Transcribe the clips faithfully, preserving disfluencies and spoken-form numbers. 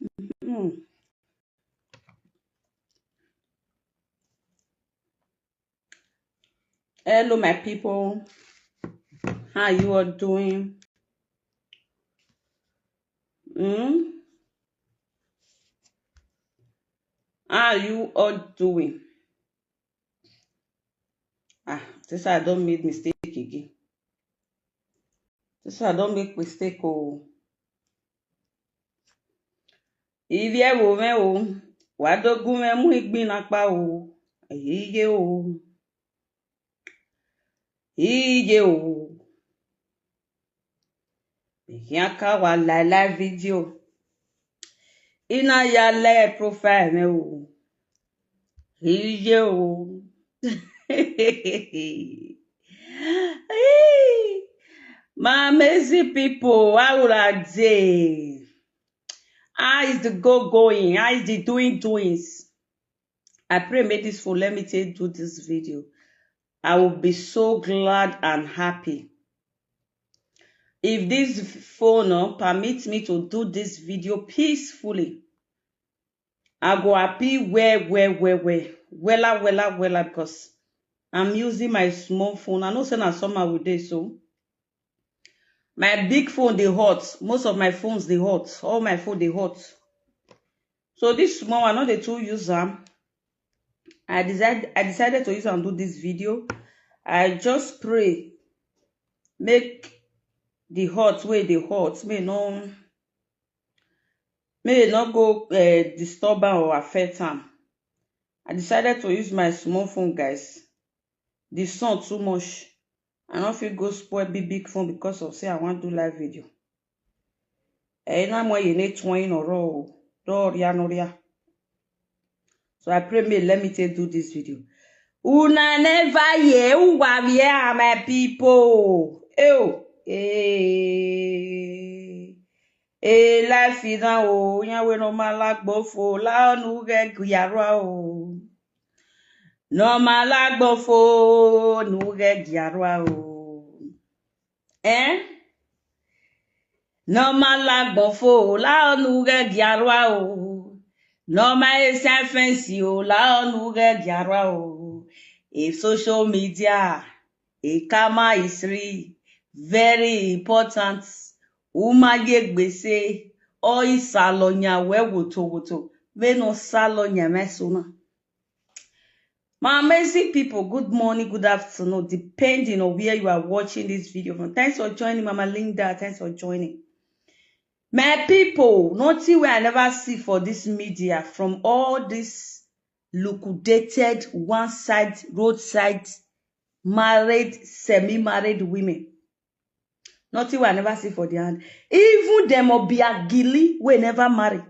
Hmm. Hello, my people. How you all doing? Hmm? How you all doing? Ah, this I don't make mistake again. This I don't make mistake. Oh. Ivie wo me o, wa dogun me mu igbin napa o. Iye o. Iye o. Iyan ka wa live live video. Ina ya le profile me o. Iye o. My amazing people, how una dey? How is the go going? How is the doing doings? I pray make this phone let me take do this video. I will be so glad and happy. If this phone uh, permits me to do this video peacefully, I go happy well, well, well, well, wella, wella, wella, because I'm using my small phone. I know say na summer we dey so. My big phone dey hot. Most of my phones dey hot. All my phone dey hot. So this small one, I no dey too use am. I decided I decided to use am do this video. I just pray make the hot wey dey hot may no may e no go uh, disturb am or affect am. I decided to use my small phone, guys. The sun too much. I no fit go spoil big big phone because of say I wan do live video. Ẹ̀yin náà mọ èyí ní tún ẹ̀yin ọ̀rọ̀ o. Dọ́ọ̀ríà nọ́ríà. So I pray may let me take do this video. Una never hear who wa hear my people. Ew. Eh. Eh, life is now. Oh, yeah, we no man like bofo. La onu ge giarwa o. No man like bofo. Nu ge giarwa o. Eh? No man like bofo. La onu ge giarwa o. No man is fancy o. La onu ge giarwa o. If social media, a karma is real, very important. Uma ye gbese. O isalonya we woto woto. We no salonya mesuna. My amazing people, good morning, good afternoon, depending on where you are watching this video from. Thanks for joining, Mama Linda. Thanks for joining. My people, nothing where I never see for this media from all this liquidated one side, roadside, married, semi-married women. Nothing wey I never see for their hand. Even them Obiagili wey never marry.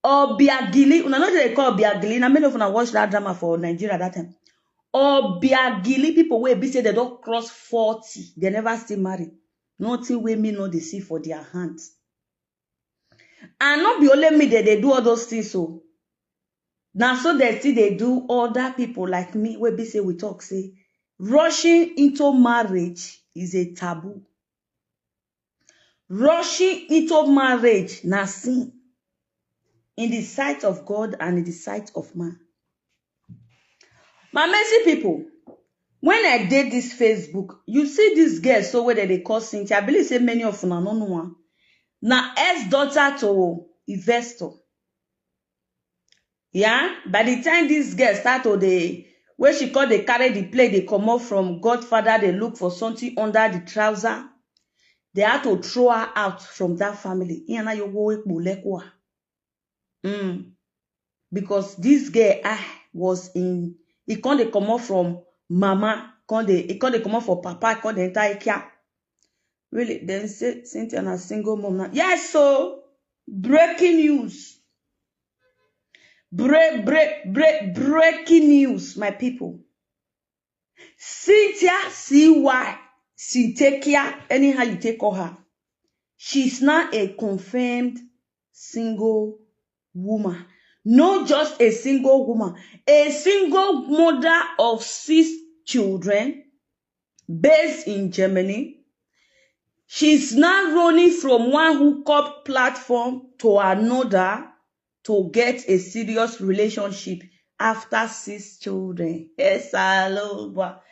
Obiagili, una know they call Obiagili. Now many of una watch that drama for Nigeria that time. Obiagili people wey be say they don't cross forty, they never still marry. Nothing wey me no dey see for their hand. And not be only me that they do all those things. So now so they still they do other people like me wey be say we talk say rushing into marriage is a taboo. Rushing into marriage na sin in the sight of God and in the sight of man. My messy people, when I did this Facebook, you see this girl so where they call Cynthia. I believe say many of una no know one. Now ex daughter to investor. Yeah, by the time this girl start to dey wey she come dey carry the play dey comot from godfather dey look for something under the trouser, they had to throw her out from that family. Ihe na yowo ekpo lekwa. Mm. Because this girl ah was in e come dey comot from mama, come dey e come dey comot for papa, come dey enter ikia. Really, then say Cynthia na single mom now. Yes, so breaking news. Break, break, break, breaking news, my people. Cynthia C Y, Cynthia, anyhow you take call her. She's now a confirmed single woman. Not just a single woman, a single mother of six children based in Germany. She's now running from one hookup platform to another to get a serious relationship after six children. Yes, hello, but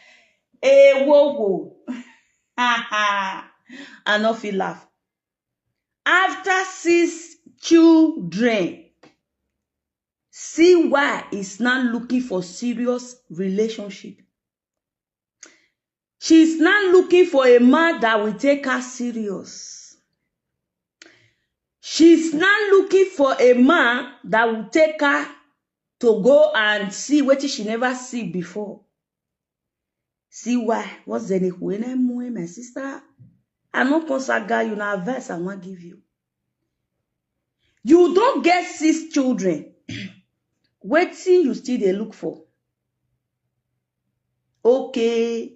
hey, whoa, whoa. I no feel laugh. After six children, C Y is now looking for serious relationship. She's not looking for a man that will take her serious. She's not looking for a man that will take her to go and see what she never see before. See why? What's the name? My sister, I no come saga you na advice I wan give you. You don't get six children. Wetin you still dey look for? Okay,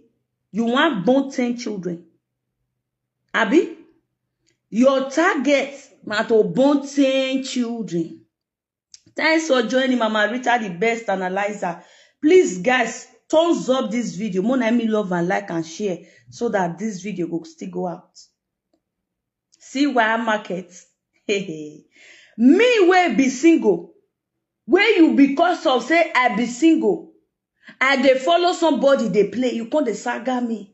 you wan born ten children. Abi? Your target na to born ten children. Thanks for joining, Mama Rita, the best analyzer. Please, guys, thumbs up this video. More than me love and like and share so that this video go still go out. See why I market. Me wey be single, wey you because of say I be single, I dey follow somebody dey play, you come dey saga me.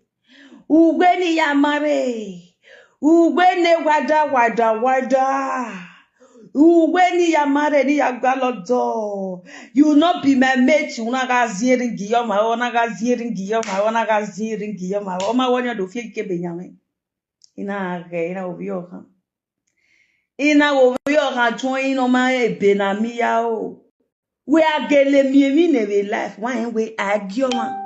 Ugbe ni ya mare, ugbe ne wada wada wada. Ugbe ni ya mare ni ya gbalodo. You no be my mate, una ga zieri ngiyoma, una ga zieri ngiyoma, una ga zieri ngiyoma. Oma wanya do fie ke benyame. Ina ge, ina obi okan. Ina obi okan tun ina ma ebe na mi ya o. We are gele mi emi neve life, why we argue man.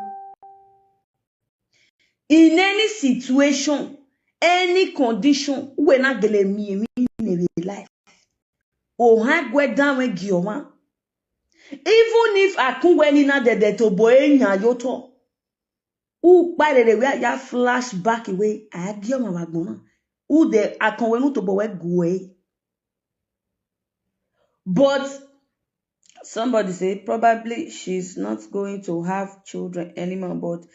In any situation, any condition, we na gele mi emi neve life. O ha gwe dan we gioma. Even if akun we ni na dede to bo enya yo to. U pa dede we ya flashback we argue ma wa gbona. U de akun we nu to bo we gwe. But somebody say probably she's not going to have children anymore, but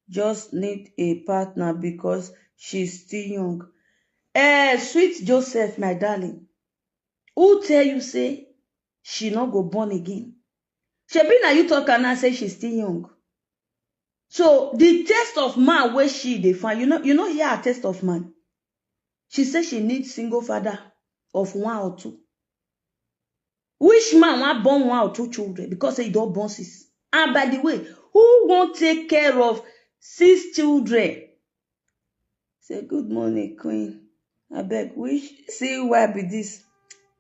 just need a partner because she's still young. Eh, sweet Joseph, my darling, who tell you say she no go born again? Shebi na you talk am now say she's still young. So the taste of man wey she dey find, you know, you know hear her taste of man. She say she need single father of one or two. Which man wan born one or two children because say he don born six? And by the way, who wan take care of six children? Say good morning, Queen. Abeg, which see why be this?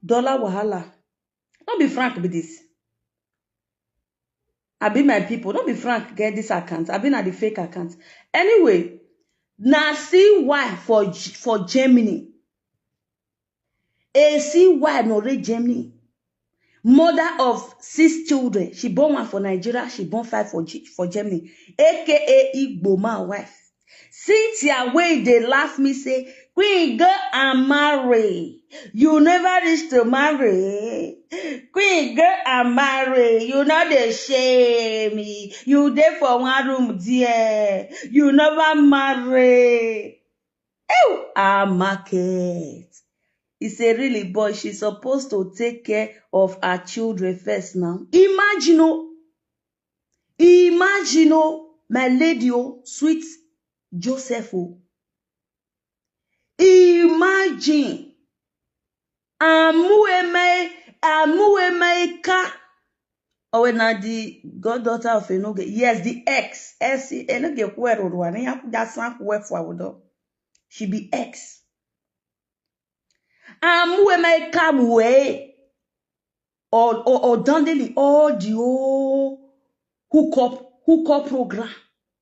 Dollar wahala. No be Frank be this. Abi my people, no be Frank get this account. Abi na the fake account. Anyway, na see why for G- for Germany. A see why no reach Germany. Mother of six children. She born one for Nigeria. She born five for G- for Germany. A K A Igbo man wife. Cynthia wey dey laugh me say, Queen, go and marry. You never reach to marry. Queen, go and marry. You no dey shame me. You dey for one room there. You never marry. Ew, our market. It's a really boy. She's supposed to take care of her children first now. Imagine, oh, imagine, oh, my lady, oh, sweet Joseph, oh. Imagine. Amueme, Amuemeka. Oh, na the goddaughter of Enoge. Yes, the ex. Esi Enoge kwe rorwa. Ne ya kuja san kwe fwa wodo. She be ex. Amuemeka mwe. Or or or dandeli all the whole hookup hookup program.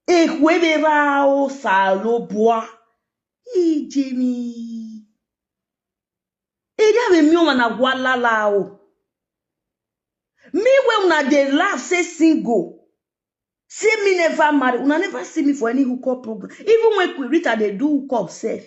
Ekwebera o salobua. Ijimi. Eri ave mi oma na gwalala o. Me wey una dey laugh say single. Say me never marry. Una never see me for any hookup program. Even when Queen Rita dey do hookup sef,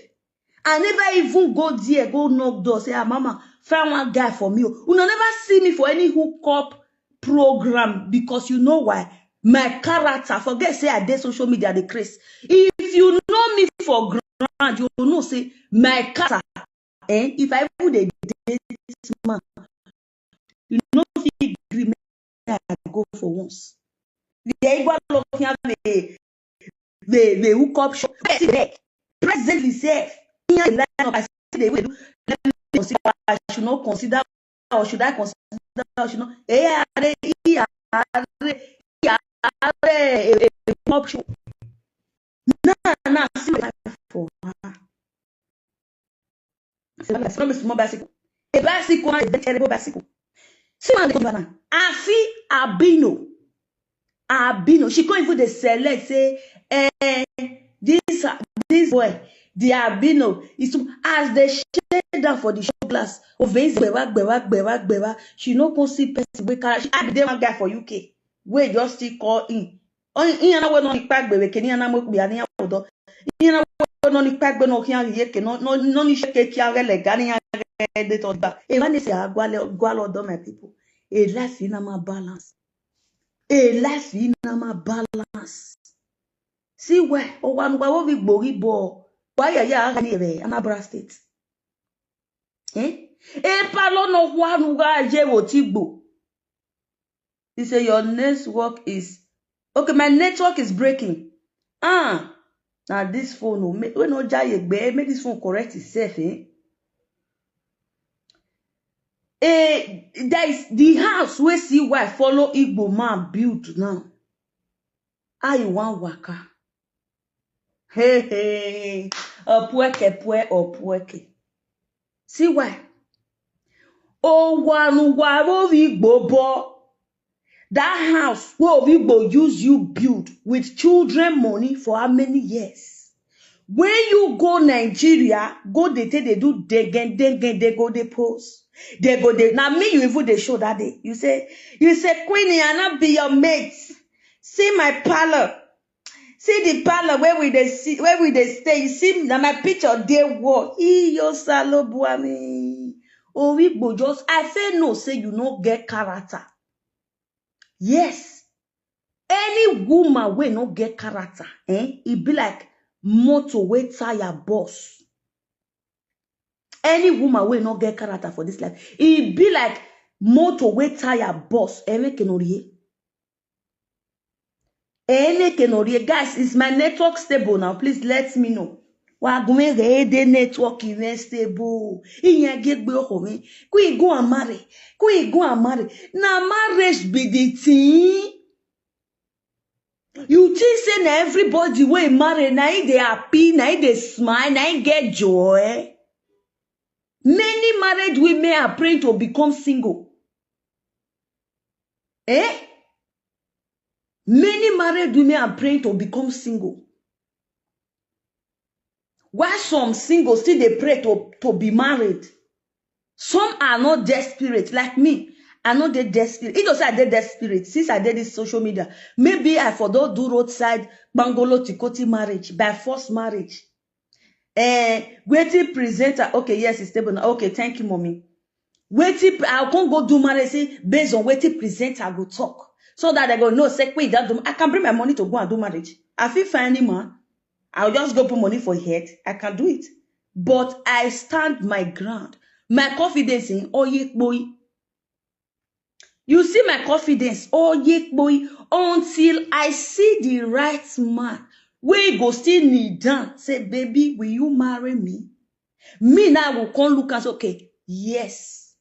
I never even go there go knock door say, ah, mama, find one guy for me. Oh. Una never see me for any hookup program because you know why? My character. Forget say I dey social media dey craze. If you know me for ground, you know say my character, eh, if I even dey date this man, you no fit gree me I go for once. The Igbo love here, they they they hook up shop. Person dey presently sef. Here the line up, I see the way do. Let me consider. I should not consider, or should I consider? Or should not? Eh, are, eh, are, eh, eh, hook up shop. Now, now, see my life for her. Say, "Wala, no be small bicycle. A bicycle, na a very terrible bicycle." See, man, dey go now. Afi Abino. Abino. She can't even dey select, say, eh, this, this boy, the Abino. Is as they shade down for the show glass. Of his gbewa, gbewa, gbewa, gbewa. She no come see person wey carry. She, I be there one guy for U K. Wey just still call in. Oh, in yana wey no ni pa gbewe, ke ni yana mo gbe, ni yana odo. Yana wey no ni pa gbe no ki yan ye ke, no, no, no ni se ke ki yan le ga ni yan de to da. E wa ni se agwa le, gwa lo do, my people. A life in my balance. A life in my balance. See where, o wa nu wa wo vi gbori bo. Wa ya ya ha ni re, Anambra State. Eh? E pa lo no wa nu ga je wo ti gbo. He say your network is okay. My network is breaking. Ah, now this phone, oh, make, wey no jai egbe, make this phone correct itself, eh? Eh, there is the house wey see why follow Igbo man build now. How you wan waka? Hey, hey, opueke, pue, opueke. See why? Owanu waro Igbo bo. That house wey Igbo use you build with children money for how many years? When you go Nigeria, go dey take dey do degen degen, they go dey post. They go dey, na me you even dey show that day. You say, you say, "Queenie, I no be your mate. See my parlor. See the parlor where we dey see, where we dey stay. You see, na my picture dey wall." Iyo salo buami. Origbo just, I say no, say you no get character. Yes. Any woman wey no get character, eh, e be like motor wey tire burst. Any woman wey no get character for this life, e be like motor wey tire burst. Eme kenorie. Ene kenorie. Guys, is my network stable now? Please let me know. Wa gume re de network even stable. Iyan ge gbe oko mi. Ku igun amare. Ku igun amare. Na marriage be the thing. You think say na everybody wey marry, na him dey happy, na him dey smile, na him get joy? Many married women are praying to become single. Eh? Many married women are praying to become single. Why some single still dey pray to, to be married? Some are not desperate like me. I no dey desperate. If to say I dey desperate, since I dey this social media, maybe I for don do roadside bangolo tikoti marriage by force marriage. Eh, wetin presenter? Okay, yes, it's stable now. Okay, thank you, mommy. Wetin I can't go do marriage, say, based on wetin presenter go talk, so that I go know say, "Wait, that do, I can bring my money to go and do marriage. I feel fine, man. I'll just go put money for head. I can do it." But I stand my ground. My confidence in Oyekboi. You see my confidence, Oyekboi, until I see the right man wey go still kneel down, say, "Baby, will you marry me?" Me now will come look and say, "Okay, yes."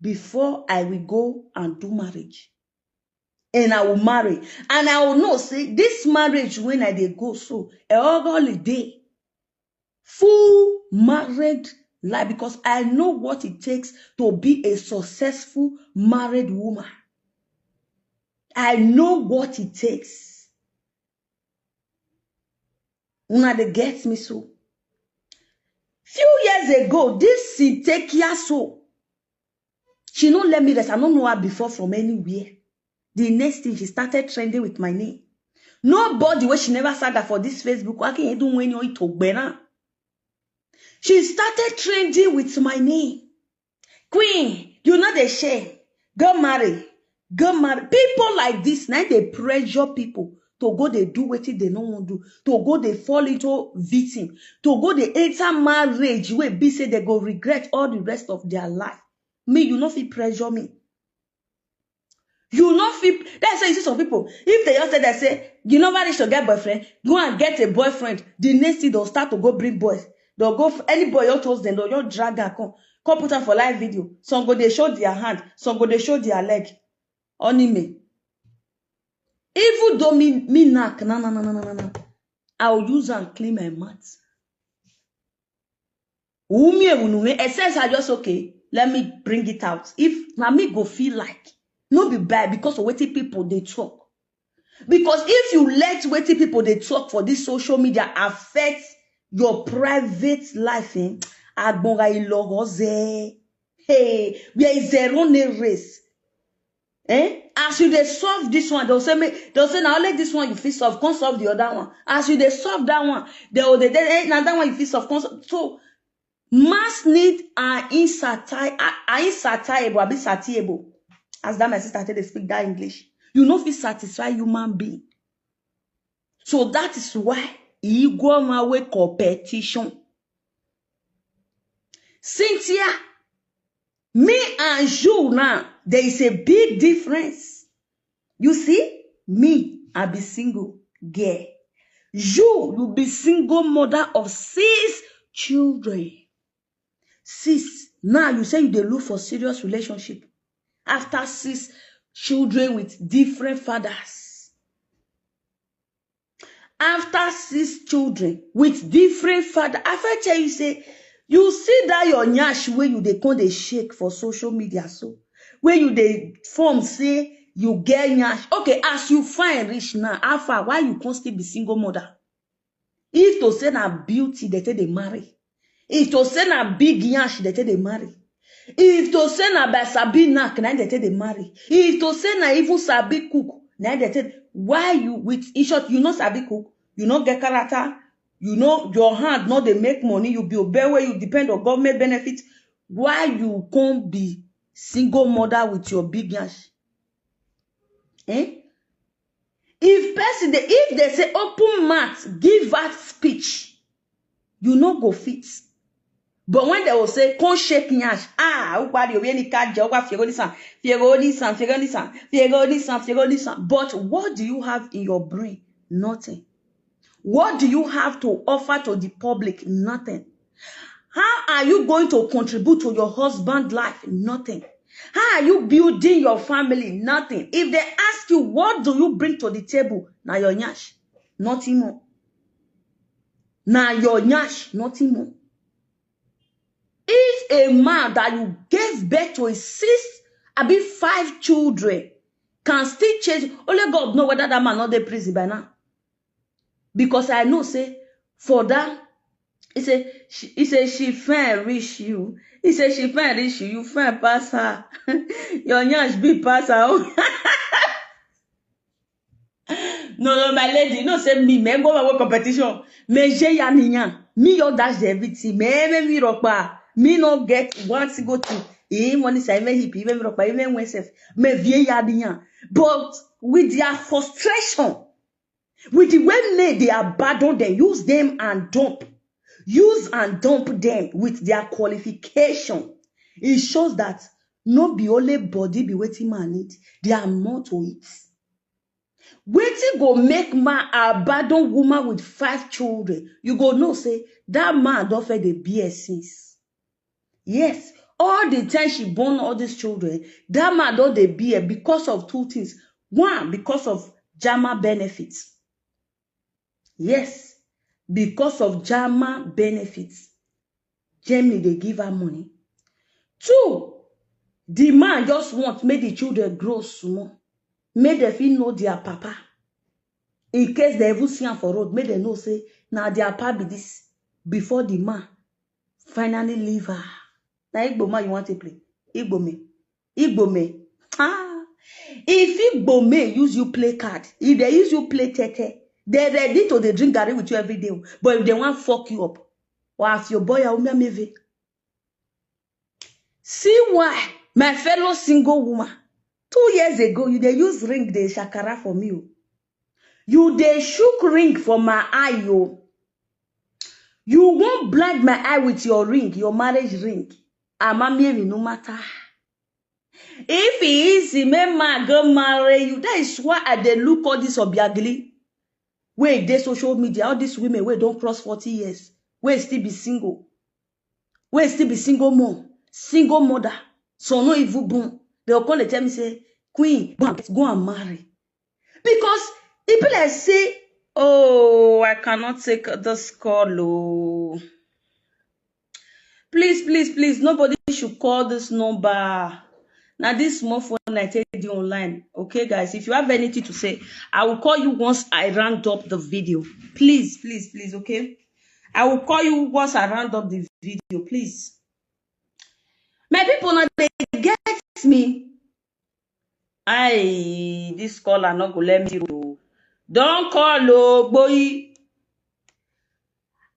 Before I will go and do marriage. And I will marry. And I will know, say, this marriage when I dey go so, a holiday. Full married life, because I know what it takes to be a successful married woman. I know what it takes. Una dey get me so. Few years ago, this Cynthia so, she no let me rest. I no know her before from anywhere. The next thing, she started trending with my name. Nobody wey she never saga for this Facebook. Wa ki yin dun wen yo ito gbe na. She started trending with my name. "Queen, you no dey shame. Go marry. Go marry." People like this, now they pressure people to go dey do wetin dem no wan do, to go dey fall into victim, to go dey enter marriage wey be say dem go regret all the rest of their life. Me, you no fit pressure me. You no fit. That's why you see some people, if they just say, they say, "You never reach to get boyfriend, go and get a boyfriend." The next thing, they'll start to go bring boys. They'll go, any boy you toast them, they'll just drag and come. Come put am for live video. Some go dey show their hand, some go dey show their leg. Only me. Even though me, me knack, na, na, na, na, na, na, na. I'll use and clean my mouth. Wumi ewunume, essence are just okay. Let me bring it out. If na me go feel like, no be by because of wetin people dey talk. Because if you let wetin people dey talk for this social media affect your private life, eh, agbonra ilohoze. Hey, where is zero name race? Eh? As you dey solve this one, they'll say, me, they'll say, "Now only this one you fit solve, can't solve the other one." As you dey solve that one, they will, they, they, eh, now that one you fit solve, can't solve. So, mass need are insati-, are, are insatiable, abi satiable. As that my sister take dey speak that English. You no fit satisfy human being. So that is why e go my way competition. Cynthia, me and you now, there is a big difference. You see, me, I be single girl. You, you be single mother of six children. Six. Now you say you dey look for serious relationship after six children with different fathers. After six children with different father, I fit tell you say, you see that your nyash wey you dey come dey shake for social media so, wey you dey form say you get nyash. Okay, as you fine reach now, how far? Why you come still be single mother? If to say na beauty dem take dey marry, if to say na big nyash dem take dey marry, if to say na by sabi knack na dem take dey marry, if to say na even sabi cook na dem take, why you with, in short, you no sabi cook, you no get character, you know your hand no dey make money, you be obe wey you depend on government benefit, why you come be single mother with your big nyash? Eh? If person dey, if they say open mouth, give out speech, you no go fit. But when they will say, "Come shake nyash," ah, ukwa di obi eni ka je, ukwa fiego ni san, fiego ni san, fiego ni san, fiego ni san, fiego ni san. But what do you have in your brain? Nothing. What do you have to offer to the public? Nothing. How are you going to contribute to your husband life? Nothing. How are you building your family? Nothing. If they ask you, "What do you bring to the table?" Na your nyash, nothing more. Na your nyash, nothing more. If a man that you gave birth to his six, abi five children can still change, only God know whether that man not dey prison by now. Because I know say for that, he say she, he say she fine reach you. He say she fine reach you. You fine pass her. Your nyash big pass her own. No, no, my lady, you know say me, me go my work competition. Me je ya niyan. Me yo dash everything. Me, me, me ropa. Me no get one single thing. Eh, money say me hip, me me ropa, me when self. Me vie ya niyan. But with their frustration, with the way me they abandon them, use them and dump, use and dump them with their qualification, it shows that no be only body be wetin man need. There are more to it. Wetin go make man abandon woman with five children? You go know say that man don first dey bear since. Yes, all the time she born all these children, that man don dey bear because of two things. One, because of Jama benefits. Yes, because of Jama benefits. Germany dey give her money. Two, the man just want make the children grow small, make dem fit know their papa. In case dem even see am for road, make dem know say na their papa be this before the man finally leave her. Na Igbo man you want to play? Igbo me. Igbo me. Ah. If Igbo me use you play card, if they use you play tete, they ready to dey drink garri with you every day. But if they want fuck you up, or as your boy, I'll move. See why, my fellow single woman, two years ago, you dey use ring, dey shakara for me. Oh. You dey shook ring for my eye o. You wan blind my eye with your ring, your marriage ring. Amamieri no matter. If e easy, make man go marry you. That is why I dey look all this obiagili wey dey social media, all these women wey don cross forty years, wey still be single, wey still be single mom, single mother. Some no even born. They go come dey tell me say, "Queen, go and, go and marry." Because e be like say, oh, I cannot take this call o. Please, please, please, nobody should call this number. Now this small phone I take the online. Okay, guys, if you have anything to say, I will call you once I round up the video. Please, please, please, okay? I will call you once I round up the video, please. My people, now they get me. I, this caller no go let me through. Don't call o, boy.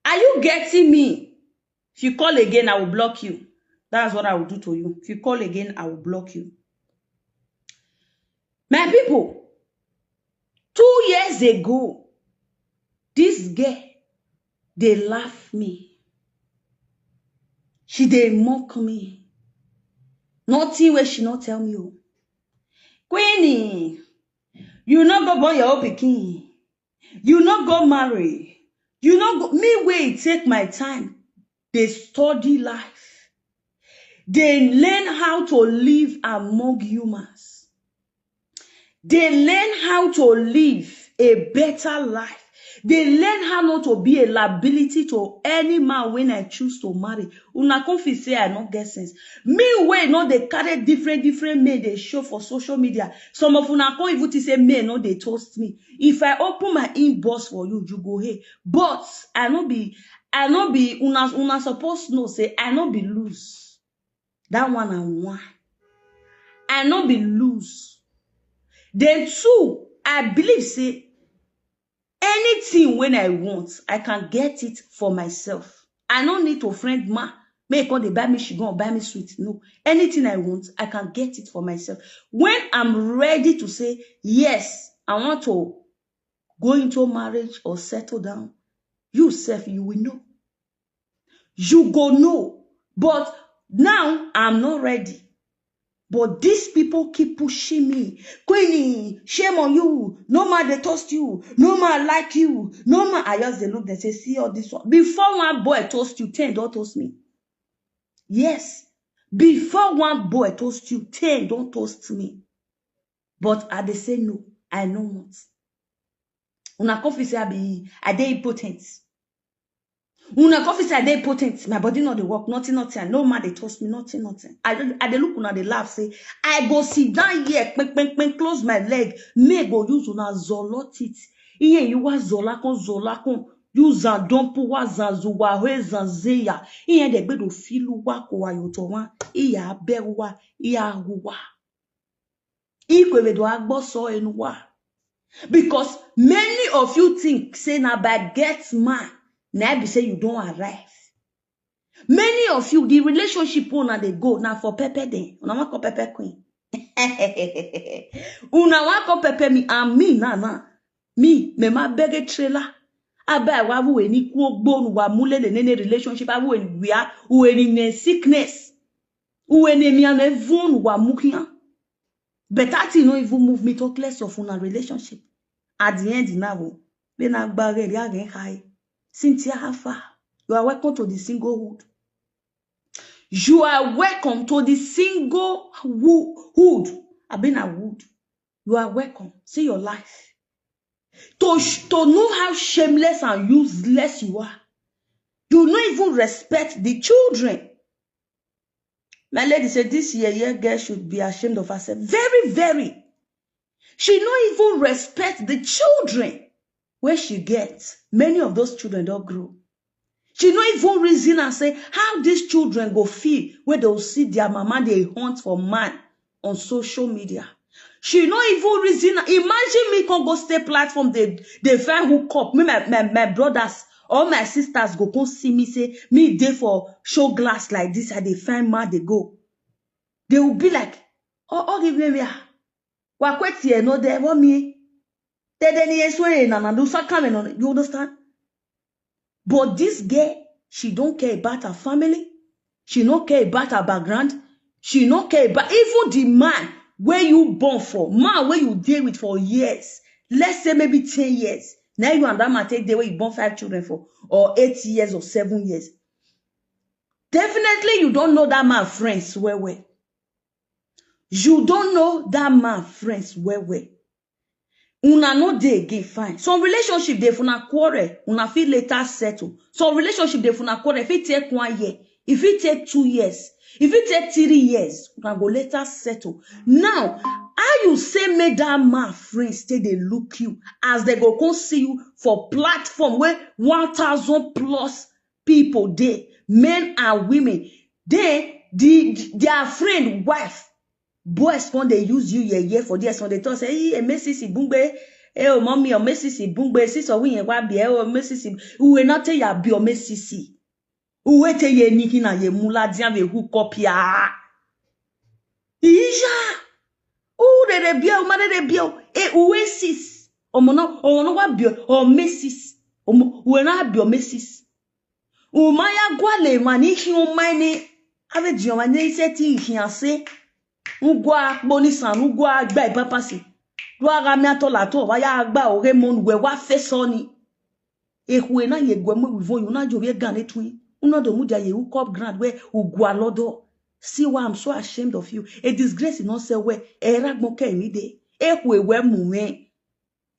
Are you getting me? If you call again, I will block you. That's what I will do to you. If you call again, I will block you. My people, two years ago, this girl dey laugh me. She dey mock me. Nothing wey she no tell me o. Queenie, you no go born your own pikin. You no go marry. You no go, me wey take my time dey study life, dey learn how to live among humans, dey learn how to live a better life, dey learn how not to be a liability to any man when I choose to marry. Una come feel say I no get sense. Me wey no dey carry different different men dey show for social media. Some of una come even think say men no dey toast me. If I open my inbox for you, you go hate. But I no be, I no be, una, una suppose know say I no be lose. That one na one. I no be lose. Then two, I believe say anything when I want, I can get it for myself. I no need to friend man. Make come dey buy me, she go buy me sweet. No, anything I want, I can get it for myself. When I'm ready to say, "Yes, I want to go into marriage or settle down," you sef, you will know. You go know. But now, I'm not ready. But these people keep pushing me. "Queenie, shame on you. No man dey toast you. No man like you. No man." I just dey look, they say, "See all this one." Before one boy toast you, ten don toast me. Yes. Before one boy toast you, ten don toast me. But I dey say no, I no want. Una come feel say I be, I dey impotent. Una come feel say I dey impotent. My body no dey work, nothing, nothing. No man dey toast me, nothing, nothing. I, I dey look una dey laugh say, I go sit down here, pen, pen, pen, close my leg. Me go use una zolo teeth. Iye you wa zola kon, zola kon. Use and dump wa zan zuwa he zan zeya. Iye de gbe do filu wa ko wa yo to wa. Iya be wa, iya hu wa. Ikwe be do agbo so enu wa. Because many of you think say na by get man, na be say you don arrive. Many of you, the relationship una dey go na for pepper dem. Una wan call pepper queen. Una wan call pepper me and me na na. Me, me ma bege trailer. Aba wa vu eni ku ogbo nu wa mulele nene relationship. Avu eni wia, u eni ne sickness. U eni mi ane vun wa mukian. Better thing no even move me, talk less of una relationship. At the end now, we na gbare ri again high. Cynthia, how far? You are welcome to the singlehood. You are welcome to the single wo-, hood. I've been a wood. You are welcome. See your life. To sh-, to know how shameless and useless you are. You no even respect the children. My lady said this year, year girl should be ashamed of herself. Very, very. She no even respect the children where she gets. Many of those children don't grow. She no even reason and say how these children go feel when they will see their mama dey hunt for man on social media. She no even reason. Imagine me can go stay platform, they, they find hook up. Me, my, my, my brothers, all my sisters go come see me say, me dey for show glass like this, I dey find man dey go. They will be like, "Oh, oh, give me, ah. Wa kweti e no de, what me?" Dede ni eso e na na do saka me no. You understand? But this girl, she don't care about her family. She no care about her background. She no care about even the man where you born for, man where you deal with for years. Let's say maybe ten years. Now you and that man take day where you born five children for, or eight years or seven years. Definitely, you don't know that man friends well well. You don't know that man friends well well. Una no dey again, fine. Some relationship dey, if una quarrel, una fit later settle. Some relationship dey, if una quarrel, if it take one year, if it take two years, if it take three years, una go later settle. Now, how you say make that man friends stay dey look you as they go come see you for platform where one thousand plus people dey, men and women, then the their friend wife, boys come dey use you yeye for there, some dey talk say, "Hey, Messi Bungbe, eh, oh, mommy, or Messi Bungbe, sis, or we wa bi, eh, oh, Messi, uwe na te ya bi, or Messi, uwe te ye niki na ye mula dia ve hook up ya." Iya, u de de bi, o ma de de bi, o, e, uwe sis, omo no, omo no wa bi, or Messi, omo, uwe na bi, or Messi. Uma ya gwa le ma ni hi o ma ni. Ave di o ma ni se ti hi ase. Ugwa boni san, ugwa gba ipapasi. Lua ga mi ato la to, wa ya gba ore mon we wa fe so ni. Ehue na ye gwe mo we von you na jo we gan etun. Uno do mu dia ye hook up ground we ugwa lodo. See why I'm so ashamed of you. A disgrace no se we. Era gbon ke mi de. Ehue we mu me.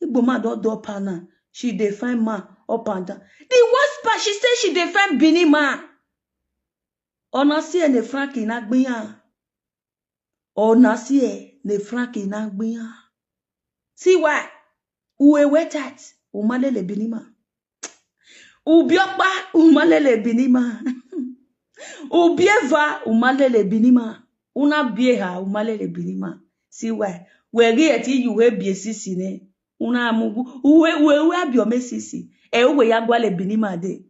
Igbo man don do up and down. She dey find man up and down. The worst part, she say she dey find Benin man. Ona sie ne Frankie na gbiyan. Ona sie ne Frankie na gbiyan. See why? Uwe we tight. Umalele Benin man. Ubiokpa, umalele Benin man. Ubieva, umalele Benin man. Una bieha, umalele Benin man. See why? We gi eti you we bie sisi ne. Una mugu. Uwe, uwe, uwe abio me sisi. E uwe ya gwale Benin man de.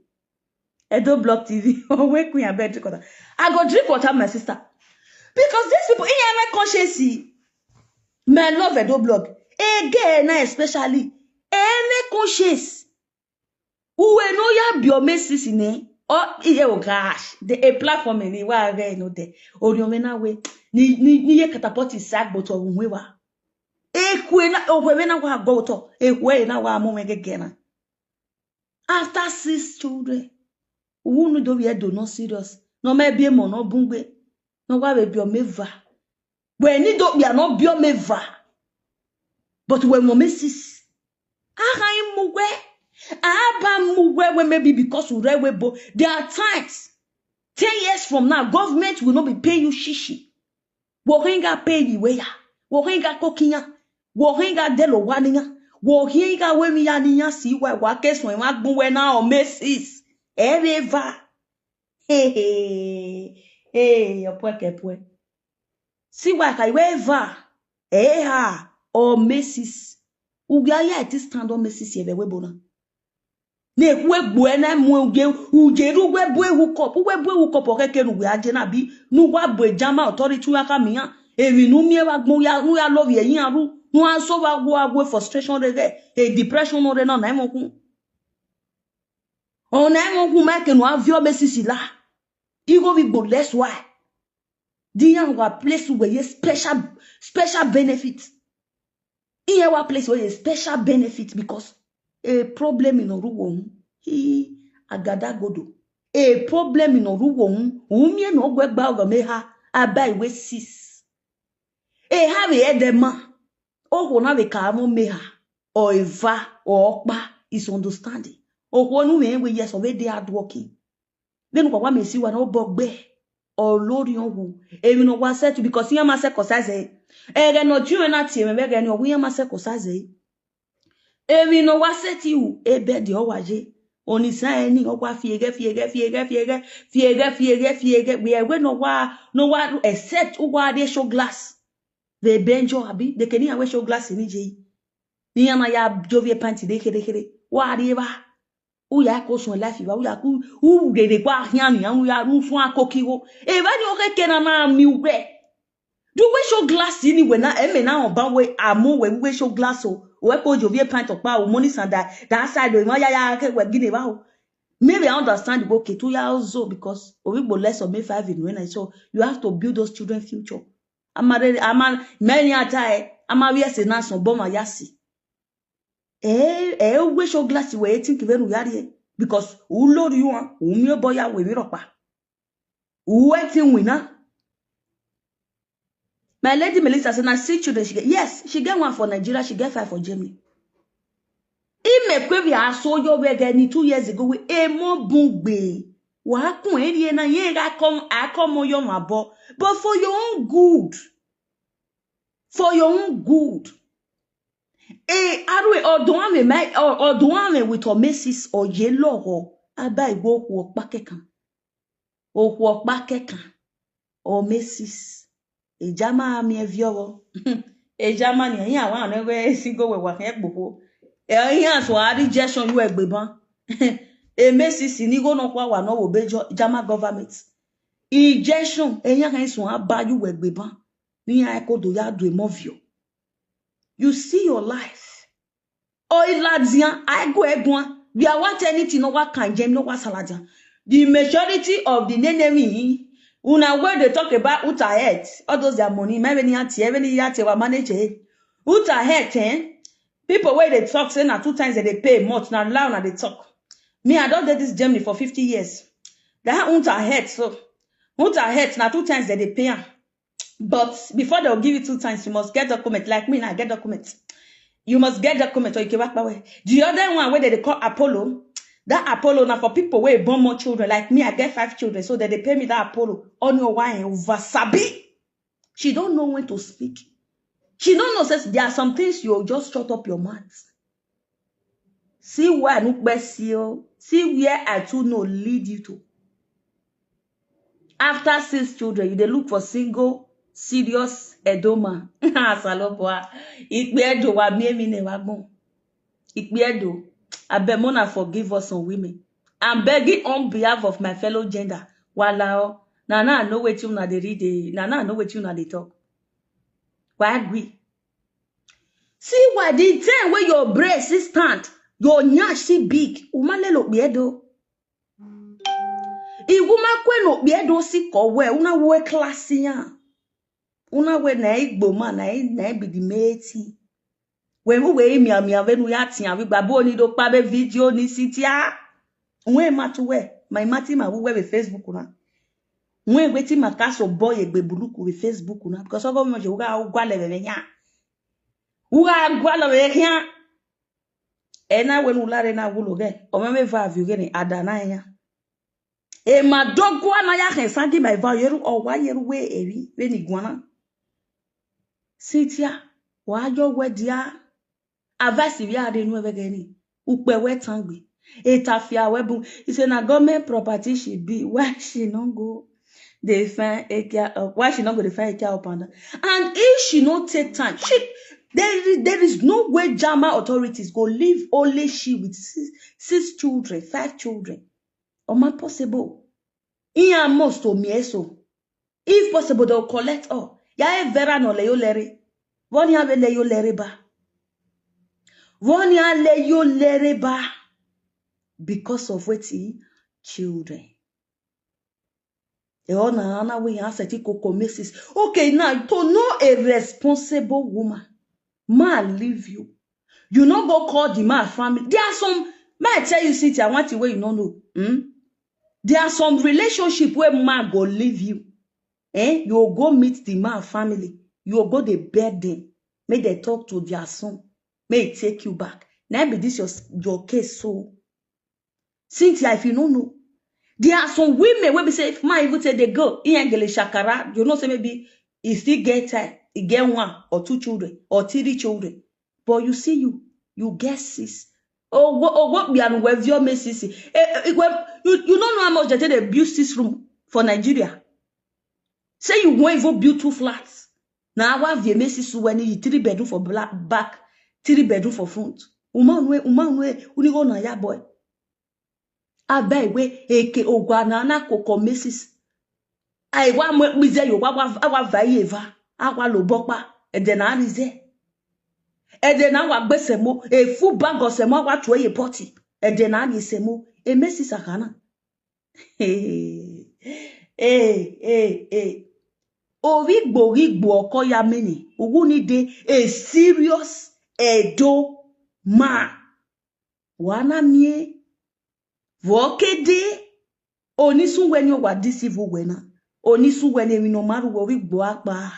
Edo Block T V. Owe queen, I beg drink water. I go drink water, my sister. Because these people, in my conscience, my love Edo Block. Again, na especially, any conscience. Uwe no ya bio me sisi ne. Oh, iye o gosh. The a platform ni wa re no de. Ori ome na we. Ni, ni, ni ye catapult is sack, but o we wa. Ekwe na, o we na wa go to. Ekwe na wa mo me gegena. After six children, unu do we do no serious. No me bi mo no bungbe. No wa we bio me va. We ni do we no bio me va. But we mo me sisi. Aha imu we. Aba mu we we maybe because we re we bo. There are times, ten years from now, government will not be paying you shishi. Wo hinga pay we ya. Wo hinga kokinya. Wo hinga delo waninya. Wo hinga we mi ya ninya si we wa keso wa gbun we na o mesis. Ever. Hey, hey, hey, your poor, poor. See why I ever. Eh, ha, or mesis. Ugia ya it stand on mesis ye we bona. Ne kwe bue na mu uge, uge ru we bue hook up, we bue hook up, oke ke nu we aje na bi, nu wa bue jama authority wa ka mi ya. Evi nu mi e wa gbon ya, nu ya love ye yin aru, nu a so wa go agwe frustration re re, e depression no re na na mo kun. O na mo kun ma ke nu avio mesis la. I go bi gbo less why. Di yan wa place we ye special, special benefit. Iye wa place we ye special benefit because a problem in oru wo hun. Hi agada godo. A problem in oru wo hun. Umie no gwe gba ogo me ha. Abai we sis. E ha we edema. O ho na we ka mo me ha. O eva, o pa is understanding. O ho nu we we yes, o we dey hardworking. Then kwa wa me si wa no bogbe. O lori on wu. Emi no wa set because yan ma se ko size. E re no ju na ti me be re ni o yan ma se ko size. Emi no wa set you e be di o wa je. Oni sa eni o wa fiege, fiege, fiege, fiege, fiege, fiege, fiege. We we no wa, no wa except u wa de show glass. They benjo abi, they can hear we show glass ni je. Ni yana ya jovie panty de kere kere. Wa de ba. U ya ko sun life ba, u ya ku, u de de kwa hian ni, u ya nu sun akokiwo. E ba ni o ke ke na na mi we. Do we show glass anyway na? Eme na oba we amu we we show glass o. We ko jo vie pint okpa o, money sanda. That side o, ma ya ya ke we gini ba o. Maybe I understand the okay two years old because we go less of me five in when I saw you have to build those children future. Amare ama many atai ama we say na so boma yasi. Eh eh we show glass we think we nu yari because u lori you an u mi oboya we mi ropa. Wetin we na? My lady Melissa say na six children she get. Yes, she get one for Nigeria, she get five for Germany. Imekwevi asoyo wege ni two years ago we emo bungbe. Wa kun eri na ye ga kom akomo yo ma bo. But for your own good, for your own good. E arwe odun ame mai odun ame with omesis oye loho. Aba igwo ku opa kekan. Okwu ọkpa kekan or mesis. Ejama ami eviowo. Ejama ni yin awa ne we sigo we wa he gbogbo. E yin aso ari rejection yu egbe ban. E mesis ni go no kwa wa no wo be Jama government. Rejection e yin kan sun aba yu egbe ban. Ni ya ko do ya do e mo vio. You see your life. Oiladian, I go egwan. We are want anything no wa kanjem no wa saladian. The majority of the enemy una where they talk about uta head, all those their money, my many auntie, every auntie wa manage it. Uta head, eh? People where they talk say na two times that they pay a month. Now loud now they talk. Me, I don't get this Germany for fifty years. That unta head so. Unta head na two times that they pay am. But before they'll give you two times, you must get document. Like me, now I get document. You must get document or you can back away. The other one where they call Apollo, that Apollo now for people where born more children. Like me, I get five children, so that they pay me that Apollo. On your wine over Sabi. She don't know when to speak. She don't know says there are some things you just shut up your mouth. See where I look best you. See where I too know lead you to. After six children, you dey look for single, serious Edoma. Asaloboa. Ikpe Edo wa mi emi ne wa gbon. Ikpe Edo. Abeg, mona forgive us some women. I'm begging on behalf of my fellow gender. Walao. Na na I know wetin una dey read. Eh, na na I know wetin una dey talk. Why agree? See why the time where your breast is stand, your nyash see big. Umalelo biedo. Iguma kwe no biedo si ko we una we class ya. Una we na igbo man na na be the mate. We mu we mi ami ave nu ya ti avi gba bo ni do pa be video ni sitia. We matu we my mati ma we we Facebook na. We we ti ma kaso boy egbe buluku we Facebook na because ogo mo je uga ugwa le be ya. Uga ugwa le be ya. Ena we nu lare na wulo ge. O me me va view ge ni adana ya. E ma dogwa na ya hen sangi my va yeru o wa yeru we evi we ni gwana. Sitia wa yo we dia. Avasi we are nu evegeni. Ukpe we tangbi. Etafia we bu. He say na government property she be. Why she no go? They find a care up. Why she no go? They find a care up and down. And if she no take time, she there is, there is no way Jama authorities go leave only she with six, six children, five children. Oma possible. Iya must to me so. If possible, they'll collect all. Ya e vera no le yo lere. Voni ave le yo lere ba. Voni a le yo lere ba. Because of wetin children. E ona ana we ya seti koko mesis. Okay, now to know a responsible woman, man leave you. You no go call the man family. There are some man tell you, Cynthia, I want the way you no know. Hmm? There are some relationship where man go leave you. Eh? You go meet the man family. You go dey beg them. Make they talk to their son. May he take you back. Now be this your your case so. Cynthia, if you no know, there are some women wey be say if man even say they go, he ain't gele shakara. You know say maybe he still get time. He get one or two children or three children. But you see you, you get six. Oh, what, oh, what be an wevio me sisi? Eh, eh, well, you, you don't know how much they take they build six room for Nigeria. Say you won't even build two flats. Now I want V M A six when you three bedroom for black back, three bedroom for front. Uman we, uman we, unigo na ya boy. Abeg we eke ogwa na na koko mesis. Ai wa mo bize yo wa wa wa va ye va. Awa lo bokpa. Ede na rize. Ede na wa gbe semo. A full bag of semo wa tueye poti. Ede na ni semo. E mesi sakana. Hey, hey, hey. Origbo, origbo, oko ya mini. Ugu ni de a serious Edo man. Wana mie. Vokede. Oni sun we ni o wa deceive we na. Oni sun we ni emi no maru we origbo apa.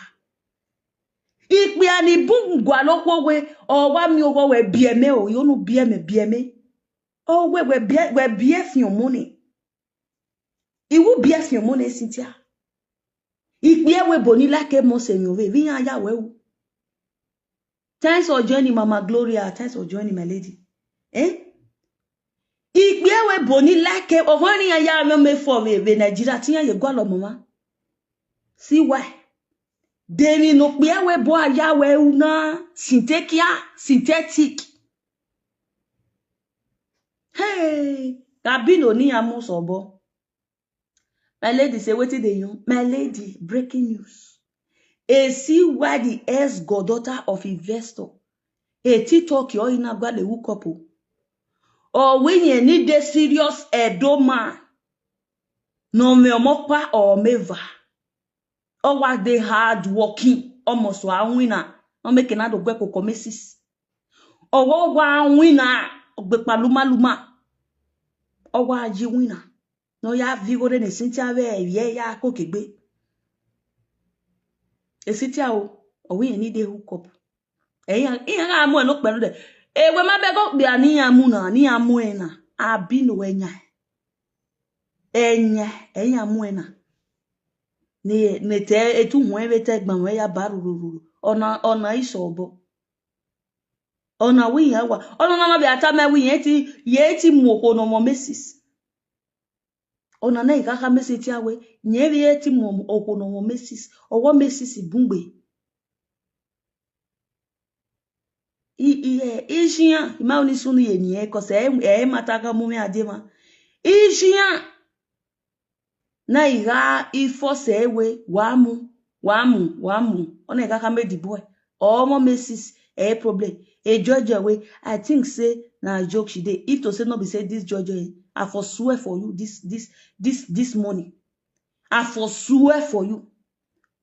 Ikpe ani bun gwa lo kwo we. O wa mi owo we bieme o. Yo nu bieme, bieme. O we, we bie, we bie fi omoni. Iwu bie fi omoni Cynthia. Ikpe we boni like mo se mi ove. Vi ya ya we u. Thanks for joining, Mama Gloria. Thanks for joining, my lady. Eh? Ikpe we boni like o. Oni ya ya me me for we, we Nigeria. Tiya ye gwa lo mama. See why? Demi no kpe we bo aya we una. Synthetic. Synthetic. Hey, Gabino ni amu sobo. My lady say, "Wetin dey you?" My lady, breaking news. E see why the ex goddaughter of investor. E TikTok yo ina gwa le hook up o. O we yen ni de serious Edo man. No me omopa o meva. O wa dey hard working. Almost wa winner. No make na do gwe koko mesis. O wa wa winner. Ogbe pa luma luma. O wa ji winner. No ya vigore ne Cynthia we ye ya ko kegbe. E Cynthia o. O we ni dey hook up. Eyan, eyan ga mu e no pelu de. Ewe ma be go gbe ani ya mu na, ni ya mu e na. Abi no enya. Enya, eyan mu e na. Ni, ni te etu hu e we te gban we ya baru ru ru. Ona, ona iso obo. Ona we ya wa. Ona na ma be ata me we ye ti, ye ti mu oko no mo mesis. Ona na ikaka mesis ti awe. Nye we ye ti mu oko no mo mesis. Owo mesis bungbe. I, i, eh, ishiyan, ima oni sunu ye ni e, 'cause e, e mata ka mu me adema. Ishiyan. Na iga ifo se we, wa mu, wa mu, wa mu. Ona iga ka me the boy. Omo mesis, e problem. E Jojo we, I think say na joke she dey. If to say no be say this Jojo, eh, I for swear for you, this, this, this, this morning. I for swear for you.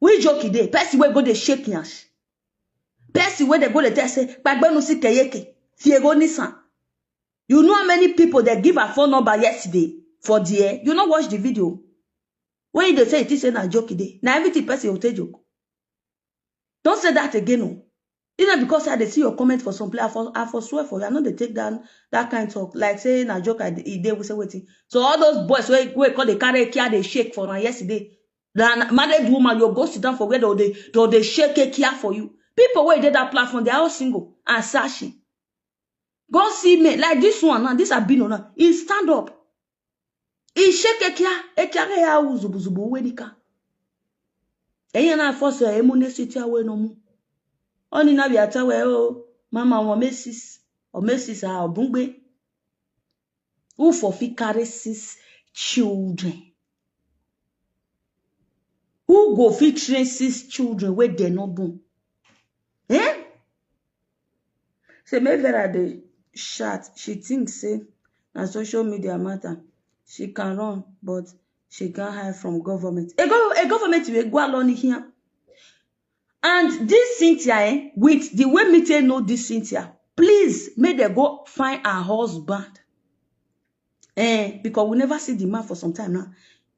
We joke e dey. Person wey go dey shake yansh. Person wey dey go dey tell say, "Pagbenu si keyeke, fiego nisan." You know how many people they give her phone number yesterday for there? You no watch the video. When you dey say it is say na joke e dey. Na everything person will take joke. Don't say that again, no. You know, because I dey see your comment for some place, I for, I for swear for you. I know they take down that kind talk. Like say na joke, I, e dey, we say wetin. So all those boys wey, wey call the carry kia dey shake for am yesterday. Na married woman, you go sit down for where they, they, they shake a kia for you. People wey dey that platform, they are all single and searching. Go see me like this one now. This Abino now. He stand up. He shake a kia, a kia ya zubu zubu wenika. Eya na force e mu ne siti awe no mu. Oni na bi atawe o, mama, o mesis, o mesis a obungbe. Who for fit carry six children? Who go fit train six children wey dem no born? Eh? Say make Vera dey chat. She think say na social media matter. She can run, but she can't hide from government. A, go, a government wey go along here. And this Cynthia, eh, with the way me take know this Cynthia, please make dem go find her husband. Eh, because we never see the man for some time now.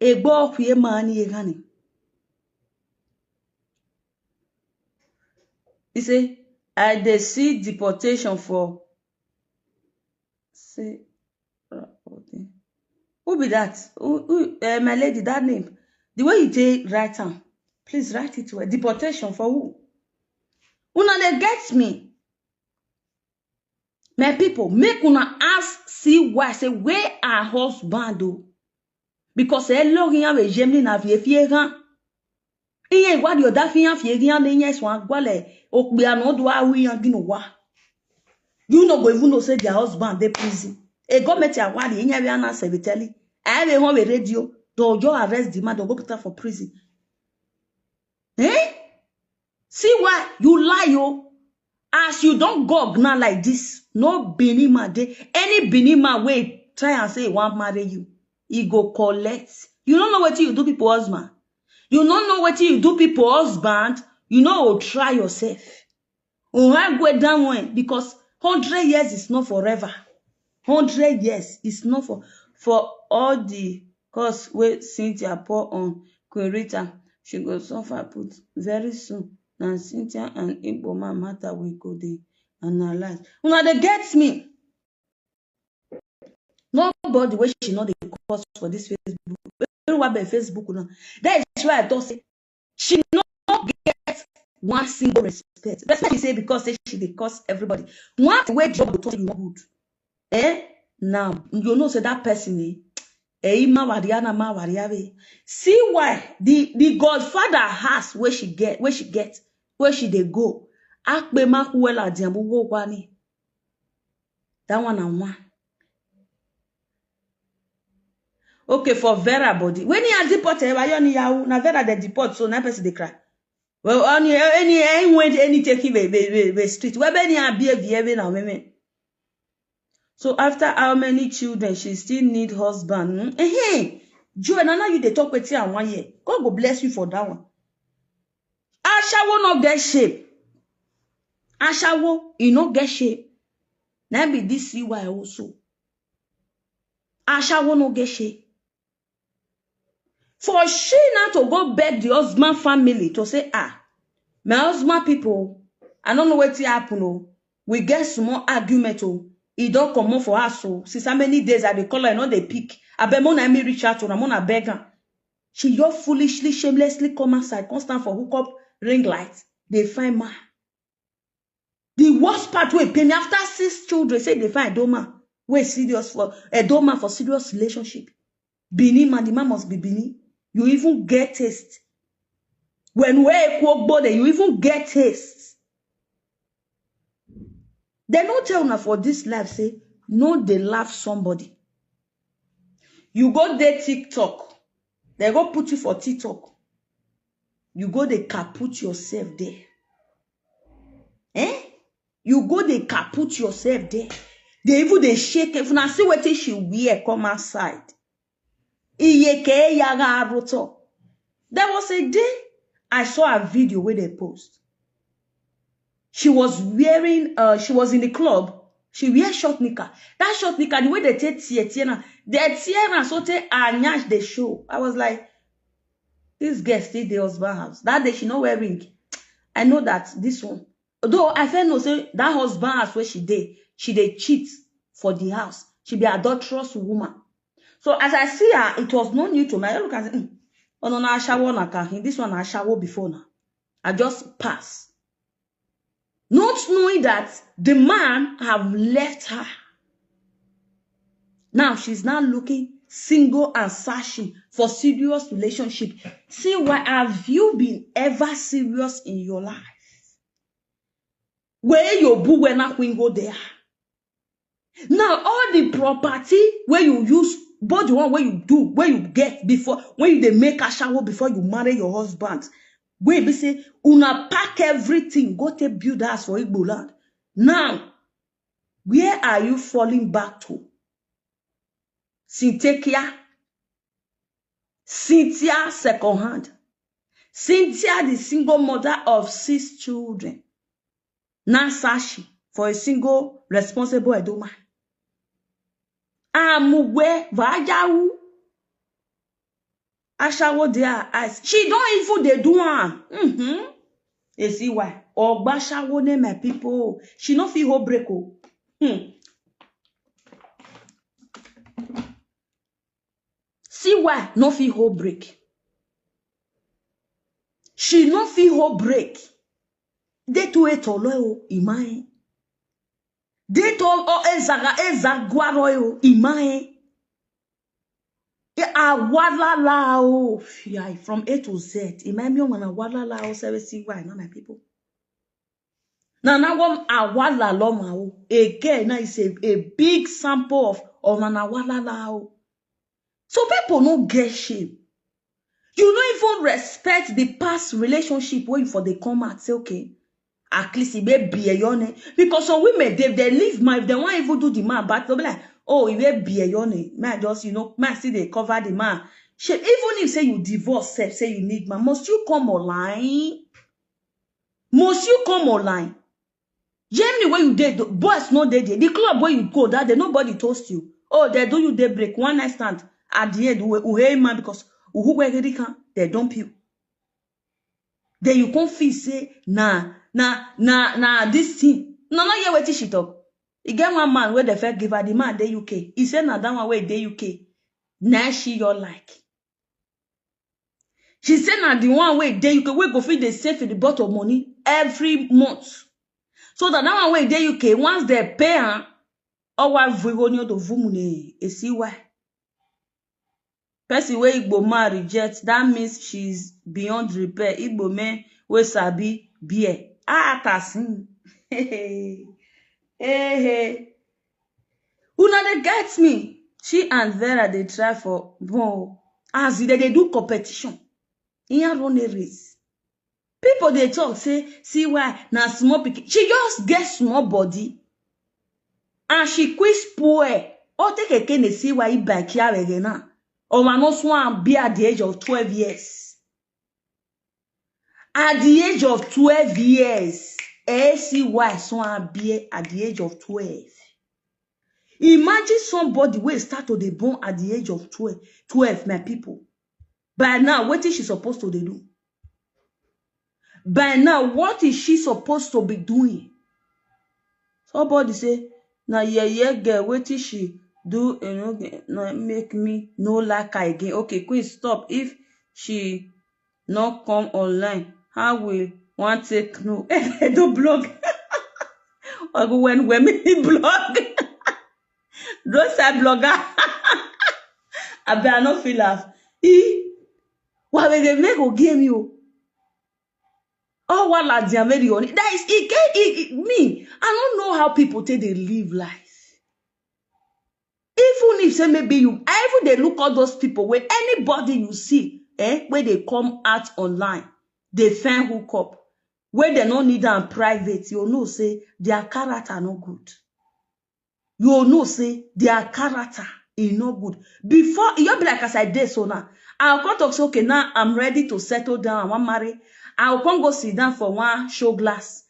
Egbo okuye man ni egani. He say, "I dey see deportation for." Say, uh, okay. Who be that? Who, who, uh, my lady, that name. The way you take write am, please write it well. Deportation for who? Una dey get me. My people, make una ask, see why, say, where her husband o? Because e lo yan we Germany na fie fie gan. Iye wa di oda fi yan fie gan ne yen so agwale, o pe ano do awi yan gino wa. You no go even know say their husband dey prison. E go meet awari, iye we ana se be telling. I be home radio. They'll just arrest the man, they'll go put am for prison. Eh? You lie o. As you don gog now like this, no Benin man dey. Any Benin man wey try and say he wan marry you, he go collect. You no know wetin you do people husband. You no know wetin you do people husband. You no go try yourself. Ohagwe down when, because hundred years is not forever. Hundred years is not for for all the curse wey Cynthia pour on Queen Rita. She go suffer put very soon. Na Cynthia and Igbo man matter we go dey analyze. Una dey get me? Nobody wey she no dey curse for this Facebook. Everyone be Facebook now. That is why I talk say she no get one single respect. Respect is say because say she dey curse everybody. One thing wey job go talk say you no good. Eh? Now you know say that person eh, eh, ma waria na ma waria we. See why the the godfather house where she get where she get where she dey go. Akpe ma kuela diambu wo kwani. That one and one. Okay, for Vera body. When you are deported, why you only yahoo? Na Vera they deport, so na person they cry. Well, only any any when any taking the the the street. Where any are behave na women. So after how many children she still need husband? Hmm? Eh, Joe, now you dey talk with you and one year. God go bless you for that one. Ashawo no get shape. Ashawo, he no get shape. Na be this C Y also. Ashawo no get shape. For she now to go beg the husband family to say, ah, my husband people, I don't know what happen. Oh. We get small argument. Oh. He don't come up for us. So since how many days I dey call her, I know they pick. I bet Mona me reach out to Ramona beg her. She just foolishly, shamelessly come outside, come stand for hook up ring light. They find man. The worst part wey pain me after six children say they find Edoma wey serious for Edoma for serious relationship. Benin man, the man must be Benin. You even get taste. When we go there, you even get taste. They no tell una for this life say no dey laugh somebody. You go there TikTok, they go put you for TikTok. You go dey kaput yourself there. Eh? You go dey kaput yourself there. They even dey shake. If una see wetin she wear come outside. Iyeke yaga aroto. There was a day I saw a video where they post. She was wearing, uh, she was in the club. She wear short knicker. That short knicker, the way they take tear, tear now, they tear now, so take her nyash they show. I was like, this girl still the husband house. That day she no wear ring. I know that this one. Though I feel no say that husband house where she dey, she dey cheat for the house. She be adulterous woman. So as I see her, it was no new to me. I look and say, mm, oh no, na ashawo na kahin. This one na ashawo before now. I just pass. Not knowing that the man have left her. Now she's now looking single and searching for serious relationship. See why have you been ever serious in your life? Where your boo when I go there? Now all the property where you use, both the one where you do, where you get before, when you dey make a shower before you marry your husband, wey be say una pack everything go take build house for Igbo land. Now, where are you falling back to? Cynthia, Cynthia second hand. Cynthia, the single mother of six children. Nasashi for a single responsible Edoma. Amugwe Vajawu. Ashawo their eyes. She don't even dey do am. Mm-hmm. You see why? Ogba Shawo name my people. She no fit hold break o. Hmm. See why no fit hold break. She no fit hold break. They to it all o imae. They to o ezaga ezagwaro o imae. E awalala o fiai from A to Z. Imae mi o wana walala o seven C Y na my people. Now now one awalala o. Again, now it's a, a big sample of of an awalala o. So people no get shame. You no even respect the past relationship where you for the come out say, okay, At least e may be a your name. Because some women, they, they leave man, if they want even do the man, but they'll be like, oh, e may be a your name. Man, just, you know, man, see, they cover the man. She, even if say you divorce, say, say you need man, must you come online? Must you come online? Germany where you did, boys no dey there. The club where you go that day, nobody toast you. Oh, they do you daybreak, one night stand. At the end, who, who hate man because who were they can, they don't peel. Then you come feel say, nah, nah, nah, nah, this thing. No, no, hear wetin she talk. E get one man where the first give her, the man dey U K. He say na that one where dey U K. Now she your like. She say na the one where dey U K, where go fit dey save the bottle of money every month. So that that one where dey U K, once they pay her, our Vigonio do Vumune, e see why. Person wey Igbo man reject, that means she's beyond repair. Igbo men wey sabi beer. Ah, tasin. Hey, hey. Una dey get me. She and Vera dey try for bon. As they dey do competition. He run a race. People dey talk say, see why na small pikin. She just get small body. And she quick spoil. O take a cane, see why he back here again now. Or I no swan be at the age of twelve years. At the age of twelve years, A C Y swan be at the age of twelve. Imagine somebody wey start to dey born at the age of twelve, twelve, my people. By now, what is she supposed to dey do? By now, what is she supposed to be doing? Somebody say, na yeye girl, wetin she do, you know, na make me no like her again. Okay, Queen, stop. If she no come online, how will one take know? Don't blog. Or go when women blog. Don't say blogger. I bet I no feel laugh. E, why will they make go game you? Oh, what la dia very on it. That is, it, it, it, me. I don't know how people take they live life. Even if say maybe you, I even they look all those people where anybody you see, eh, where they come out online, they find hook up, where they no need am private, you know say their character no good. You know say their character is no good. Before, you be like as I did so now. I'll come talk say, okay, now I'm ready to settle down. I want marry. I'll come go sit down for one show glass.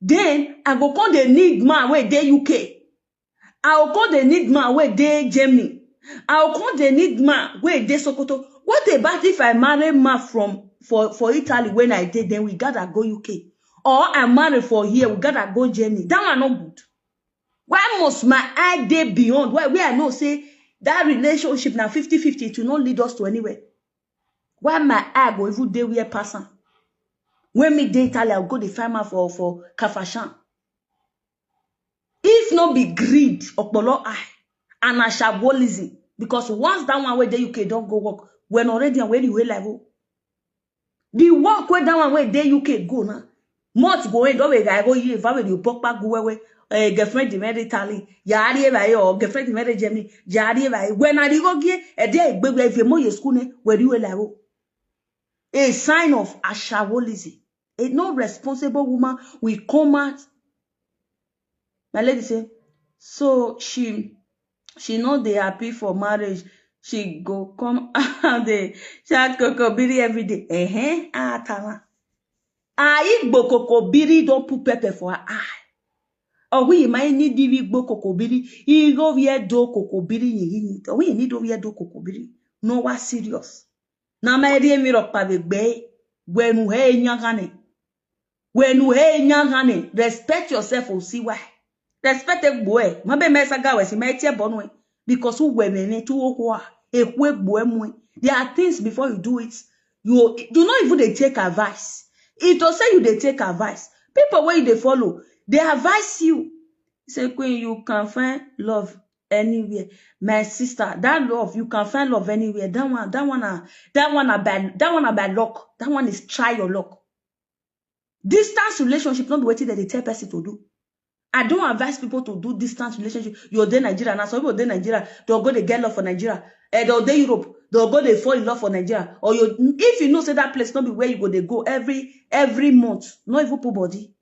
Then I go come they need man where they U K. I go come they need man where they Germany. I go come they need man where they Sokoto. What about if I marry man from for, for Italy when I did, then we gotta go U K? Or I marry for here, we gotta go Germany. That one not good. Why must my eye dey beyond? Why where I know say that relationship now fifty fifty to not lead us to anywhere? Why my eye go even dey where person? When me dey Italy, I go dey find man for, for Kafashan. If not be greed, Okpolo eye, and ashawolism, because once that one where the U K don't go work, when already and where you like go. The work where that one where the U K go now, month go end, don't we go here, if I will you pop back go where, eh, girlfriend the married Italy, yari ever or girlfriend the married Germany, yari ever. When I go here, a day, baby, if you more your school, where you like go. A sign of ashawolism. A no responsible woman will come out. My lady say, so she, she no dey happy for marriage. She go come out dey shout kokobiri every day. Eh, eh, ah, tama. Ah, Igbo kokobiri don put pepper for her eye. Oh, we might need the Igbo kokobiri. He go where do kokobiri, he need. Oh, we need to where do kokobiri. No, what serious? Na ma eri emi rokpa be gbe. When you hey nyagane. When you hey nyagane, respect yourself, o si why. Respect a boy. Ma be mesa ga we si ma etie bonu e. Because who we me me tu o kwa. E kwe boy mu e. There are things before you do it. You, you not even dey take advice. It to say you dey take advice. People where you dey follow, they advise you. Say, Queen, you can find love anywhere. My sister, that love, you can find love anywhere. That one, that one, uh, that one about, that one about luck. That one is try your luck. Distance relationship, not be wetin dem dey tell person to do. I don't advise people to do distance relationship. You dey Nigeria now, some people dey Nigeria, they'll go dey get love for Nigeria. Eh, they'll dey Europe, they'll go dey fall in love for Nigeria. Or you, if you know say that place not be where you go, they go every, every month, not even put body.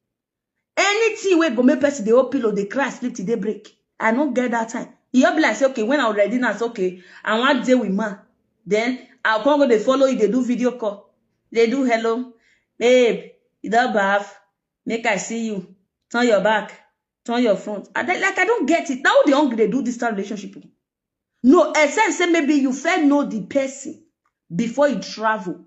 Anything wey go make person dey hold pillow, dey cry, sleep till daybreak. I no get that time. E just be like say, okay, when I ready now, say, okay, I wan dey with man. Then I come go dey follow you, dey do video call. Dey do, "Hello, babe, you don baff? Make I see you. Turn your back, turn your front." I dey, like, I don't get it. Now the hungry dey do this type of relationship. No, except say maybe you first know the person before you travel.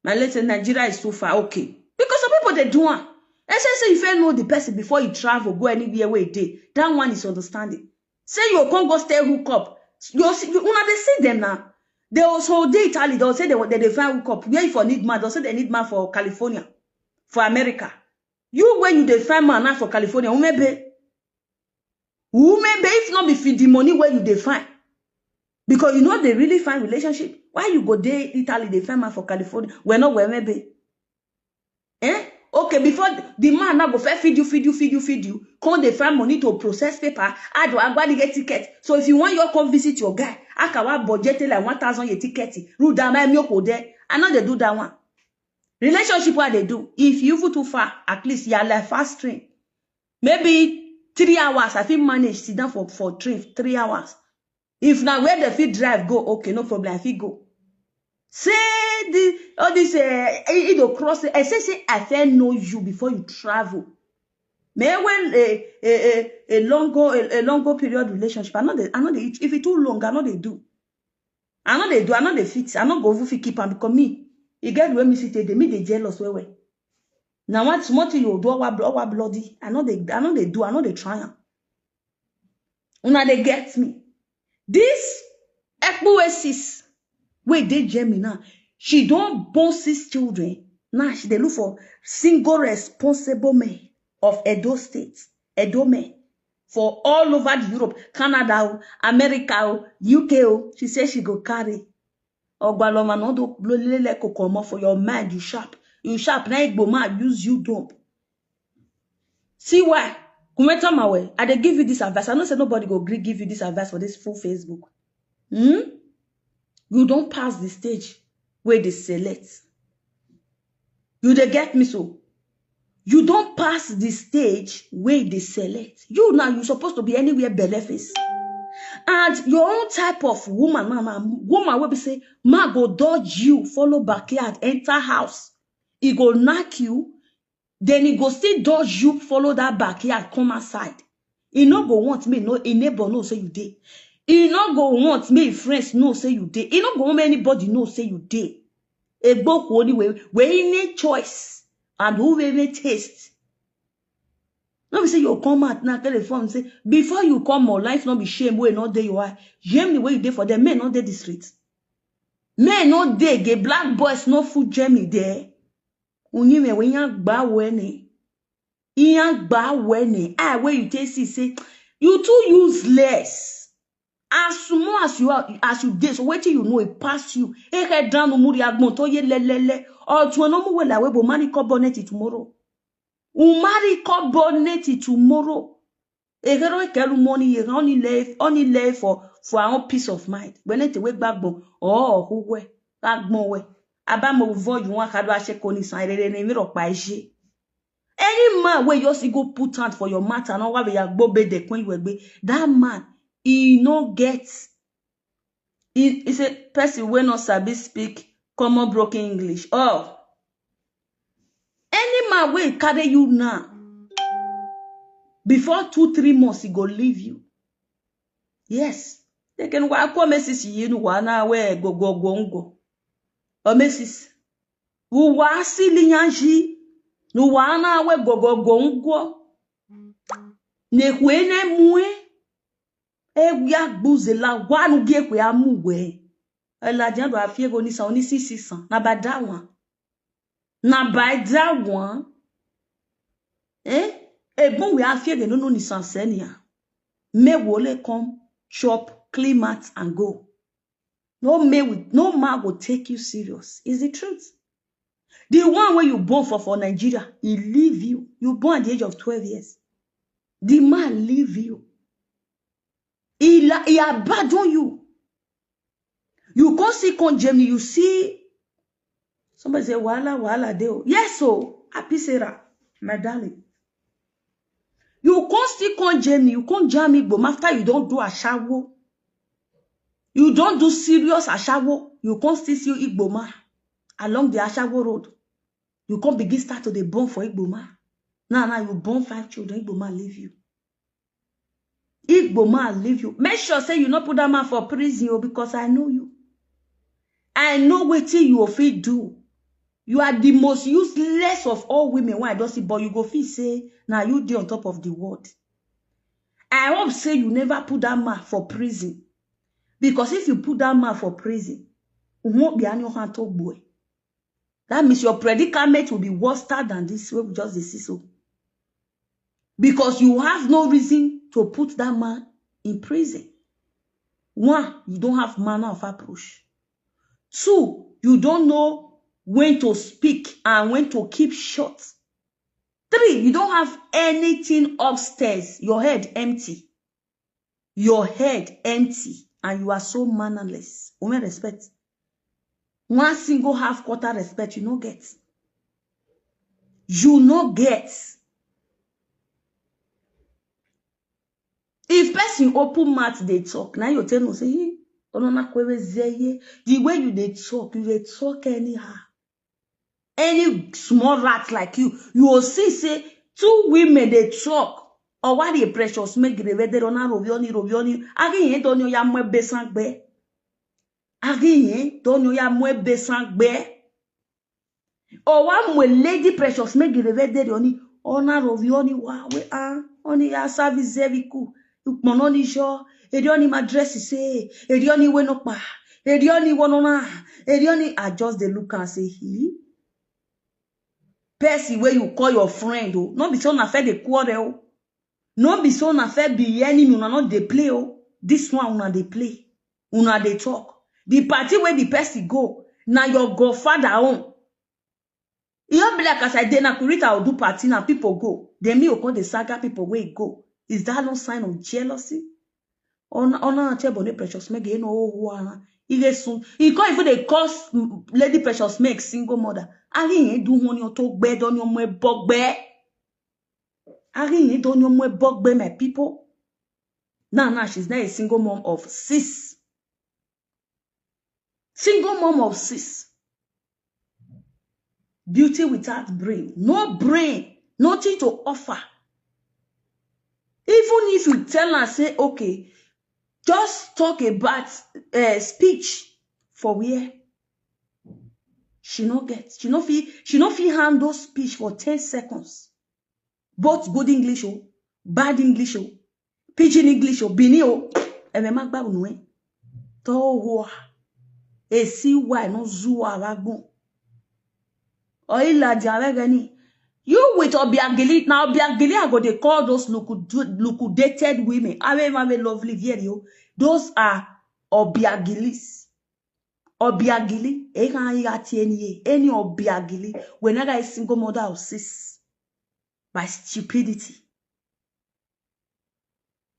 My lady say Nigeria is so far, okay. Because some people dey do am. Except say you first know the person before you travel, go anywhere wey e dey. That one is understanding. Say you come go stay hook up. You see, you, una dey see them now. They also dey Italy, they'll say they, they, they find hook up. Where you for need man, they'll say they need man for California, for America. You, when you dey find man now for California, umebe. Umebe, if not be for the money where you dey find. Because you know they really find relationship. Why you go dey Italy, dey find man for California? We're not where maybe. Eh? Okay, before the man now go first feed you, feed you, feed you, feed you. Come dey find money to process paper. Add to agwa get ticket. So if you want your come visit your guy, I can budget like one thousand your ticket. Rule down my milk there. I know they do that one. Relationship what they do. If you go too far, at least you are like fast train. Maybe three hours, I fit manage sit down for, for train three hours. If na where they fit drive go, okay, no problem, I fit go. Say the, all this, uh, e dey cross, I say, say, I first know you before you travel. Me when a, a, a, a longer, a, a longer period relationship, I know they, I know they, if it too long, I know they do. I know they do, I know they fit, I know go fit keep am because me, e get the way me see take dey, me dey jealous well well. Now what small thing you do, our, our bloody, I know they, I know they do, I know they try am. Una dey get me. This Ekpuesis, wey dey Germany now, she don born six children. Now she dey look for single responsible men of Edo State, Edo men, for all over the Europe, Canada, o, America, o, U K, o. She say she go carry. Ogbaloma no do blolele koko comot for your mind, you sharp. You sharp, na Igbo man use you dump. See why? Kumeta Mawe, I dey give you this advice. I know say nobody go gree give you this advice for this full Facebook. Hmm? You don pass the stage where they select. You dey get me so? You don pass the stage where they select. You now, you supposed to be anywhere belle face. And your own type of woman, now, now, woman will be say, man go dodge you, follow backyard, enter house. He go knock you, then he go still dodge you, follow that backyard, come outside. He no go want me, no, he neighbor know say you dey. He no go want me, friends know say you dey. He no go want anybody know say you dey. Egbo only way, where he need choice and who will make taste. No be say you come out now, tell the phone say, before you come, more life no be shame wey no dey your eye. Shame the way you dey for them. Men no dey the street. Men no dey, gay black boys no food Germany there. Unyime we yan gba wene. Yan gba wene. I where you take see say, you too useless. As small as you are, as you dey, so wetin you know, e pass you. E head down, no muri agbon to ye lelele. Or to no mu wela we bo mani ko bonnet tomorrow. Umari ko bonnet tomorrow. Egero ekelu money, ye only lay, only lay for, for our own peace of mind. When it we gbagbo, oh, who we, gbagbo we. Abamo vo you want kado ashe koni san rere ne mi ro pa ise. Any man wey just go put hand for your matter, no wa be ya gbo be de kun you egbe. That man, he no get. He, he say person wey no sabi speak common broken English. Oh, any man wey carry you now, before two, three months, he go leave you. Yes. They can wa ko mesisi yinu wa na we go go go ngo. O mesisi. Uwa sili nyanji. Uwa na we go go go ngo. Ne kwene mue. E ya gbuze la wa nu ge kwe amu we. Ela jan do afie go ni san, oni sisi san. Na ba da wan. Na ba da wan. Eh? E bun we afie ge no no ni san senia. Me wole come chop, clean out and go. No man with, no man go take you serious. Is the truth. The one where you born for, for Nigeria, he leave you. You born at the age of twelve years. The man leave you. He, la- he abandon you. You come see come Germany, you see. Somebody say, "Wala, wala, de o." Yes, so, happy Sarah. My darling, you can't still come jam me, you can't jam me, but after you don't do ashawo, you don't do serious ashawo, you can't still see Igboma along the ashawo road. You can't begin start to the born for Igboma. Now, now you born five children, Igboma leave you. Igboma leave you. Make sure say you not put that man for prison, oh, because I know you. I know what you fit do. You are the most useless of all women when I don't see, but you go feel say now you dey on top of the world. I hope say you never put that man for prison, because if you put that man for prison, you won't be any hand to boy. That means your predicament will be worse than this way we just dey see so. Because you have no reason to put that man in prison. One, you don't have manner of approach. Two, you don't know when to speak and when to keep short. Three, you don't have anything upstairs. Your head empty. Your head empty and you are so mannerless. Women respect. One single half quarter respect, you no get. You no get. If person open mouth dey talk, now you tell me say, "Hey, Onona Kwebe Zeye, the way you dey talk, you dey talk anyhow." Any small rat like you, you will see say two women dey talk. Or why the precious make the red on rovioni rovioni? Agi yen donyo ya mwe besangbe. Agi yen donyo ya mwe besangbe. Or why mwe lady precious make the red on ona rovioni wa we ah oni ya service zeviku. Ukmono ni sho. Edi oni ma dress say. Edi oni we no pa. Edi oni wo no na. Edi oni I just dey look and say he. Person wey you call your friend o, no be so na fair dey quarrel o. No be so na fair be enemy, una no dey play o. This one una dey play. Una dey talk. The party wey the person go, na your godfather own. E no be like as I dey na Kurita o do party na people go. Then me o come dey saga people wey go. Is that no sign of jealousy? Ona ona chebo ne precious make e no ho ara. Ige sun. E come even dey cause mm, lady precious make single mother. Ari yen do won ni o to gbe do ni omo e bo gbe. Ari yen do ni omo e bo gbe, my people. Now now she's now a single mom of six. Single mom of six. Beauty without brain. No brain. Nothing to offer. Even if you tell her say okay, just talk about uh, speech for where she no get. She no fit she no fit handle speech for ten seconds. Both good English o, bad English o, pidgin English o, Benin o. Ebe ma gba unu e. To wo. E si wa no zuwa wa gbon. Oila di awe gani. You with Obiagili. Now Obiagili I go dey call those liquidated women. Ave ma ve lovely very o. Those are Obiagilis. Obiagili. E kan ya ti any any Obiagili. Whenever a single mother of six. By stupidity.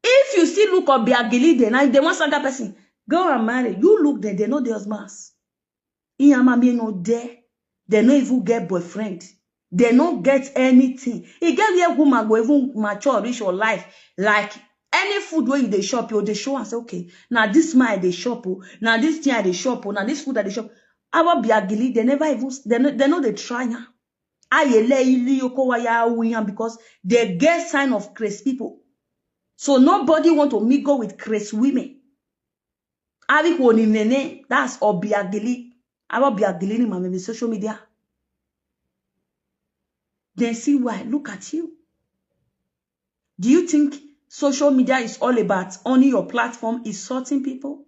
If you still look Obiagili, then I they want another person. Go and marry. You look there, they know the husbands. Iyama me no there. They no even get boyfriend. They no get anything. E get where woman go even mature, reach your life. Like any food where you dey shop, you dey show and say, okay, now this man dey shop, oh, now this thing I dey shop, oh, now this food I dey shop. Our Biagili, they never even they no, they know they try now. Ayele ili yoko waya uyan because they get sign of crazy people. So nobody want to mingle with crazy women. Ari ko ni nene, that's Obiagili. Aro Obiagili ni mama social media. Then see why. Look at you. Do you think social media is all about owning your platform, insulting people?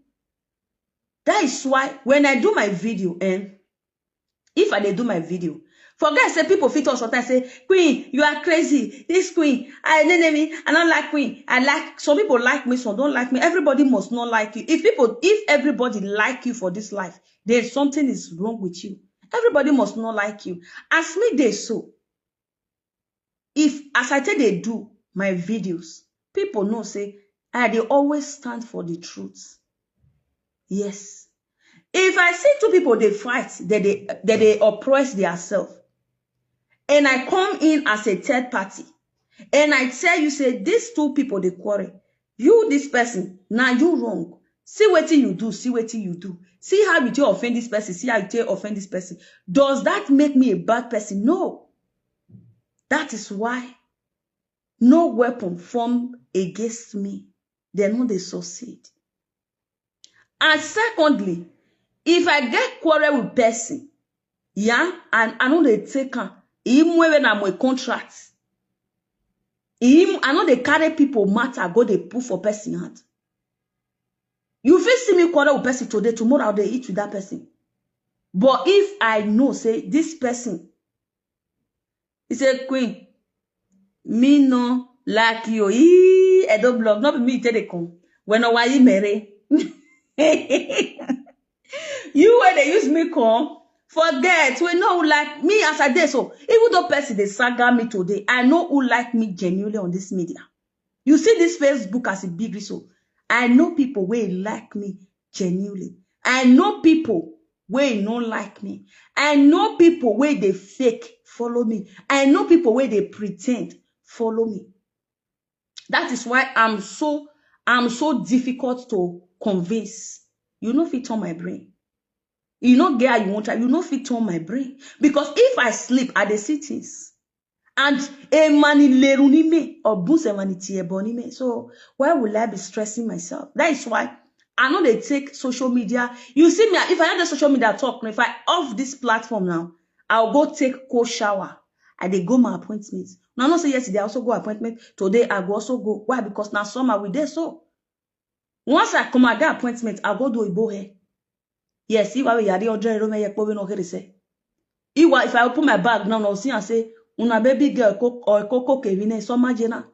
That is why when I do my video, eh, if I dey do my video, forget say people fit talk sometimes say, "Queen, you are crazy. This queen, I nene me, I don't like queen. I like some people like me, some don't like me. Everybody must not like you. If people, if everybody like you for this life, then something is wrong with you. Everybody must not like you." As me dey so, if as I take dey do my videos, people know say I dey always stand for the truth. Yes. If I see two people dey fight, they dey they dey oppress themselves. and I come in as a third party, and I tell you say these two people dey quarrel, you, this person, now you wrong. See wetin you do, see wetin you do. See how you take offend this person, see how you take offend this person. Does that make me a bad person? No. That is why no weapon formed against me, they no dey succeed. And secondly, if I get quarrel with person, yeah, and I no dey take am, even when I'm a contract, him, I no dey carry people matter go dey put for person hand. You fit see me quarrel with person today, tomorrow I dey eat with that person. But if I know say this person, he say, "Queen, me no like you." Ee, Edo blog, no be me take dey come. When I you marry. You wey dey use me come, forget, we know who like me as I dey so. Even though person dey saga me today, I know who like me genuinely on this media. You see this Facebook as a big resource. I know people wey like me genuinely. I know people wey no like me. I know people wey dey fake follow me. I know people wey dey pretend follow me. That is why I'm so, I'm so difficult to convince. You no fit turn my brain. You no get how you want to, you no fit turn my brain. Because if I sleep, I dey see things. And emani leru ni me, or bus emani ti ebo ni me. So why will I be stressing myself? That is why I no dey take social media. You see me, if I no dey social media talk, if I off this platform now, I'll go take cold shower. I dey go my appointment. Now, I know say yesterday I also go appointment. Today I go also go. Why? Because now summer we dey so. Once I come, I get appointment, I go do Igbo hair. Yes, if I be yari hundred euro, me yekpo we no get say. If I, if I open my bag now, now see and say, "Una baby girl, cook or cocoa kevin, summer jena."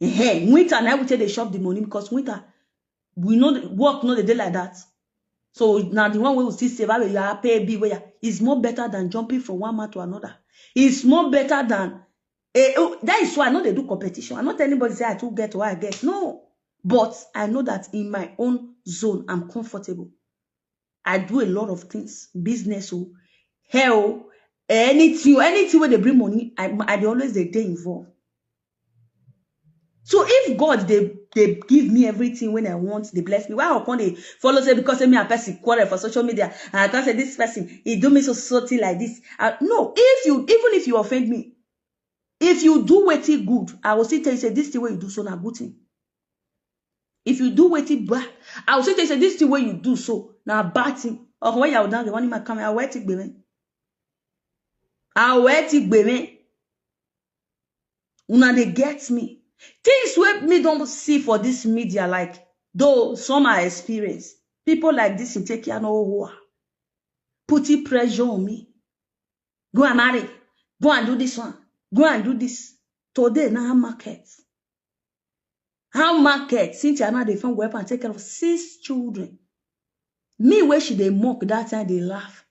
Eh, winter now we take dey shop the money, because winter, we know the work no dey dey like that. So now the one wey we still save, how you are pay bill, where is more better than jumping from one man to another. It's more better than, eh, oh, that is why I no dey do competition. I no tell anybody say I too get what I get. No. But I know that in my own zone, I'm comfortable. I do a lot of things, business, oh, hair, oh, anything, anything wey dey bring money, I, I dey always dey, dey involved. So if God dey, dey give me everything when I want, dey bless me, why I come dey follow say because say me and person quarrel for social media, and I come say this person, he do me so, so thing like this? Uh, no, if you, even if you offend me, if you do wetin good, I will still tell you say this thing wey you do so na good thing. If you do wetin bad, I will still tell you say this thing wey you do so na bad thing. Or when you are down, the one in my camera, I will take gbeme. I will take gbeme. Una dey get me. Things wey me don see for this media, like, though some are experience, people like this in take care no who are putting pressure on me. Go and marry. Go and do this one. Go and do this. Today now market. How market? Since I now dey find weapon and take care of six children. Me where she dey mock that time, they laugh.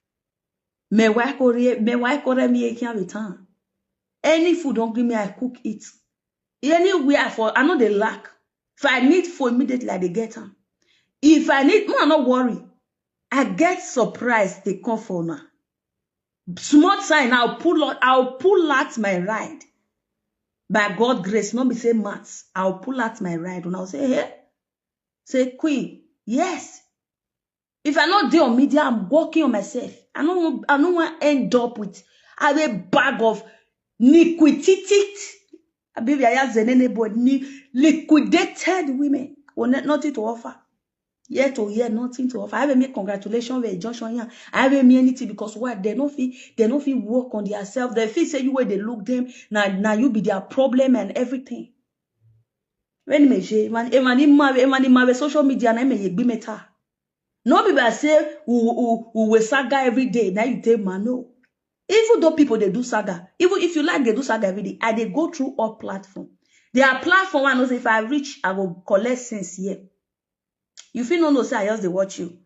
Me why kore, me why kore me can't return. Any food don't give me, I cook it. Anywhere for, I know they lack. If I need food immediately, I dey get am. If I need, man, no worry. I get surprise they come for now. Small time, I'll pull out, I'll pull out my ride. By God grace, not be say maths. I'll pull out my ride and I'll say, "Hey," say, "Queen, yes." If I not dey on media, I'm working on myself. I don't want, I don't want to end up with a bag of liquidated, I believe I have the name, but ni-, liquidated women. Or not, nothing to offer. Yet to hear, nothing to offer. I have me congratulations with Joshua here. I have me anything because what they no fit, they no fit work on their self. They feel say you where they look them. Now, now you be their problem and everything. When me say, man, e man in my, e man in my social media, na me ye be meta. No be by say we, we, we will saga every day. Now you take man no. Even though people they do saga, even if you like they do saga every day, I they go through all platform. Their platform, I know say if I reach, I will collect sense here. You feel no no say I just dey watch you.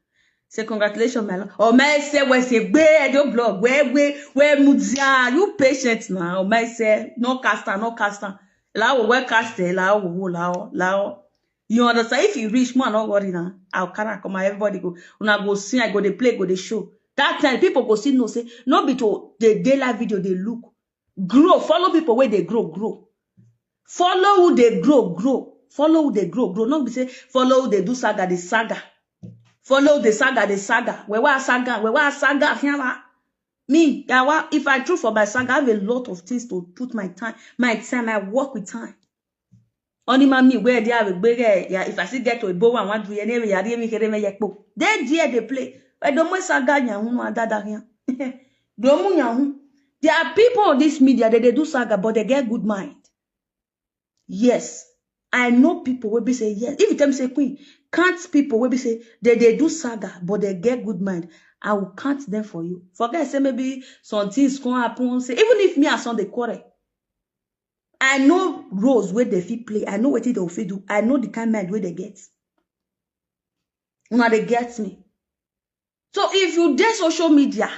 Say congratulations, my love. Oh my say we say gbe Edo blog, where we where mudia. You patient now. Oh my say no cast am, no cast am. Lao we cast it, lao we lao lao. You understand? If you reach, man, no worry now. I'll carry come, everybody go. Una go see, I go dey play, go dey show. That time people go see no say no be to the daylight video they look. Grow, follow people wey dey grow, grow. Follow who dey grow, grow. Follow who dey grow, grow. No be say follow who dey do saga, the saga. Follow the saga, the saga. Wewa saga, wewa saga, fiawa. Me, yawa, if I choose for my saga, I have a lot of things to put my time, my time, I work with time. Only man me where they have a big, yeah, if I still get to a bow and want to, anyway, yeah, they make it, yeah, po. They there, they play. But don't mess saga, yeah, who know that, yeah. Don't move, yeah, who. There are people on this media that they do saga, but they get good mind. Yes. I know people will be say, yes. If you tell me, say, Queen, can't people will be say, they, they do saga, but they get good mind. I will count them for you. Forget, say, maybe some things can happen. Say, even if me and son they quarrel, I know roles where they fit play. I know what they fit do. I know the kind mind where they get. Una dey get me. So if you dey social media,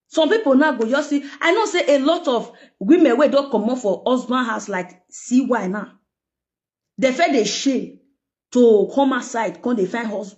some people now go just see. I know say a lot of women wey don comot for husband house like C Y now, they feel dey shame to come outside, come dey find husband.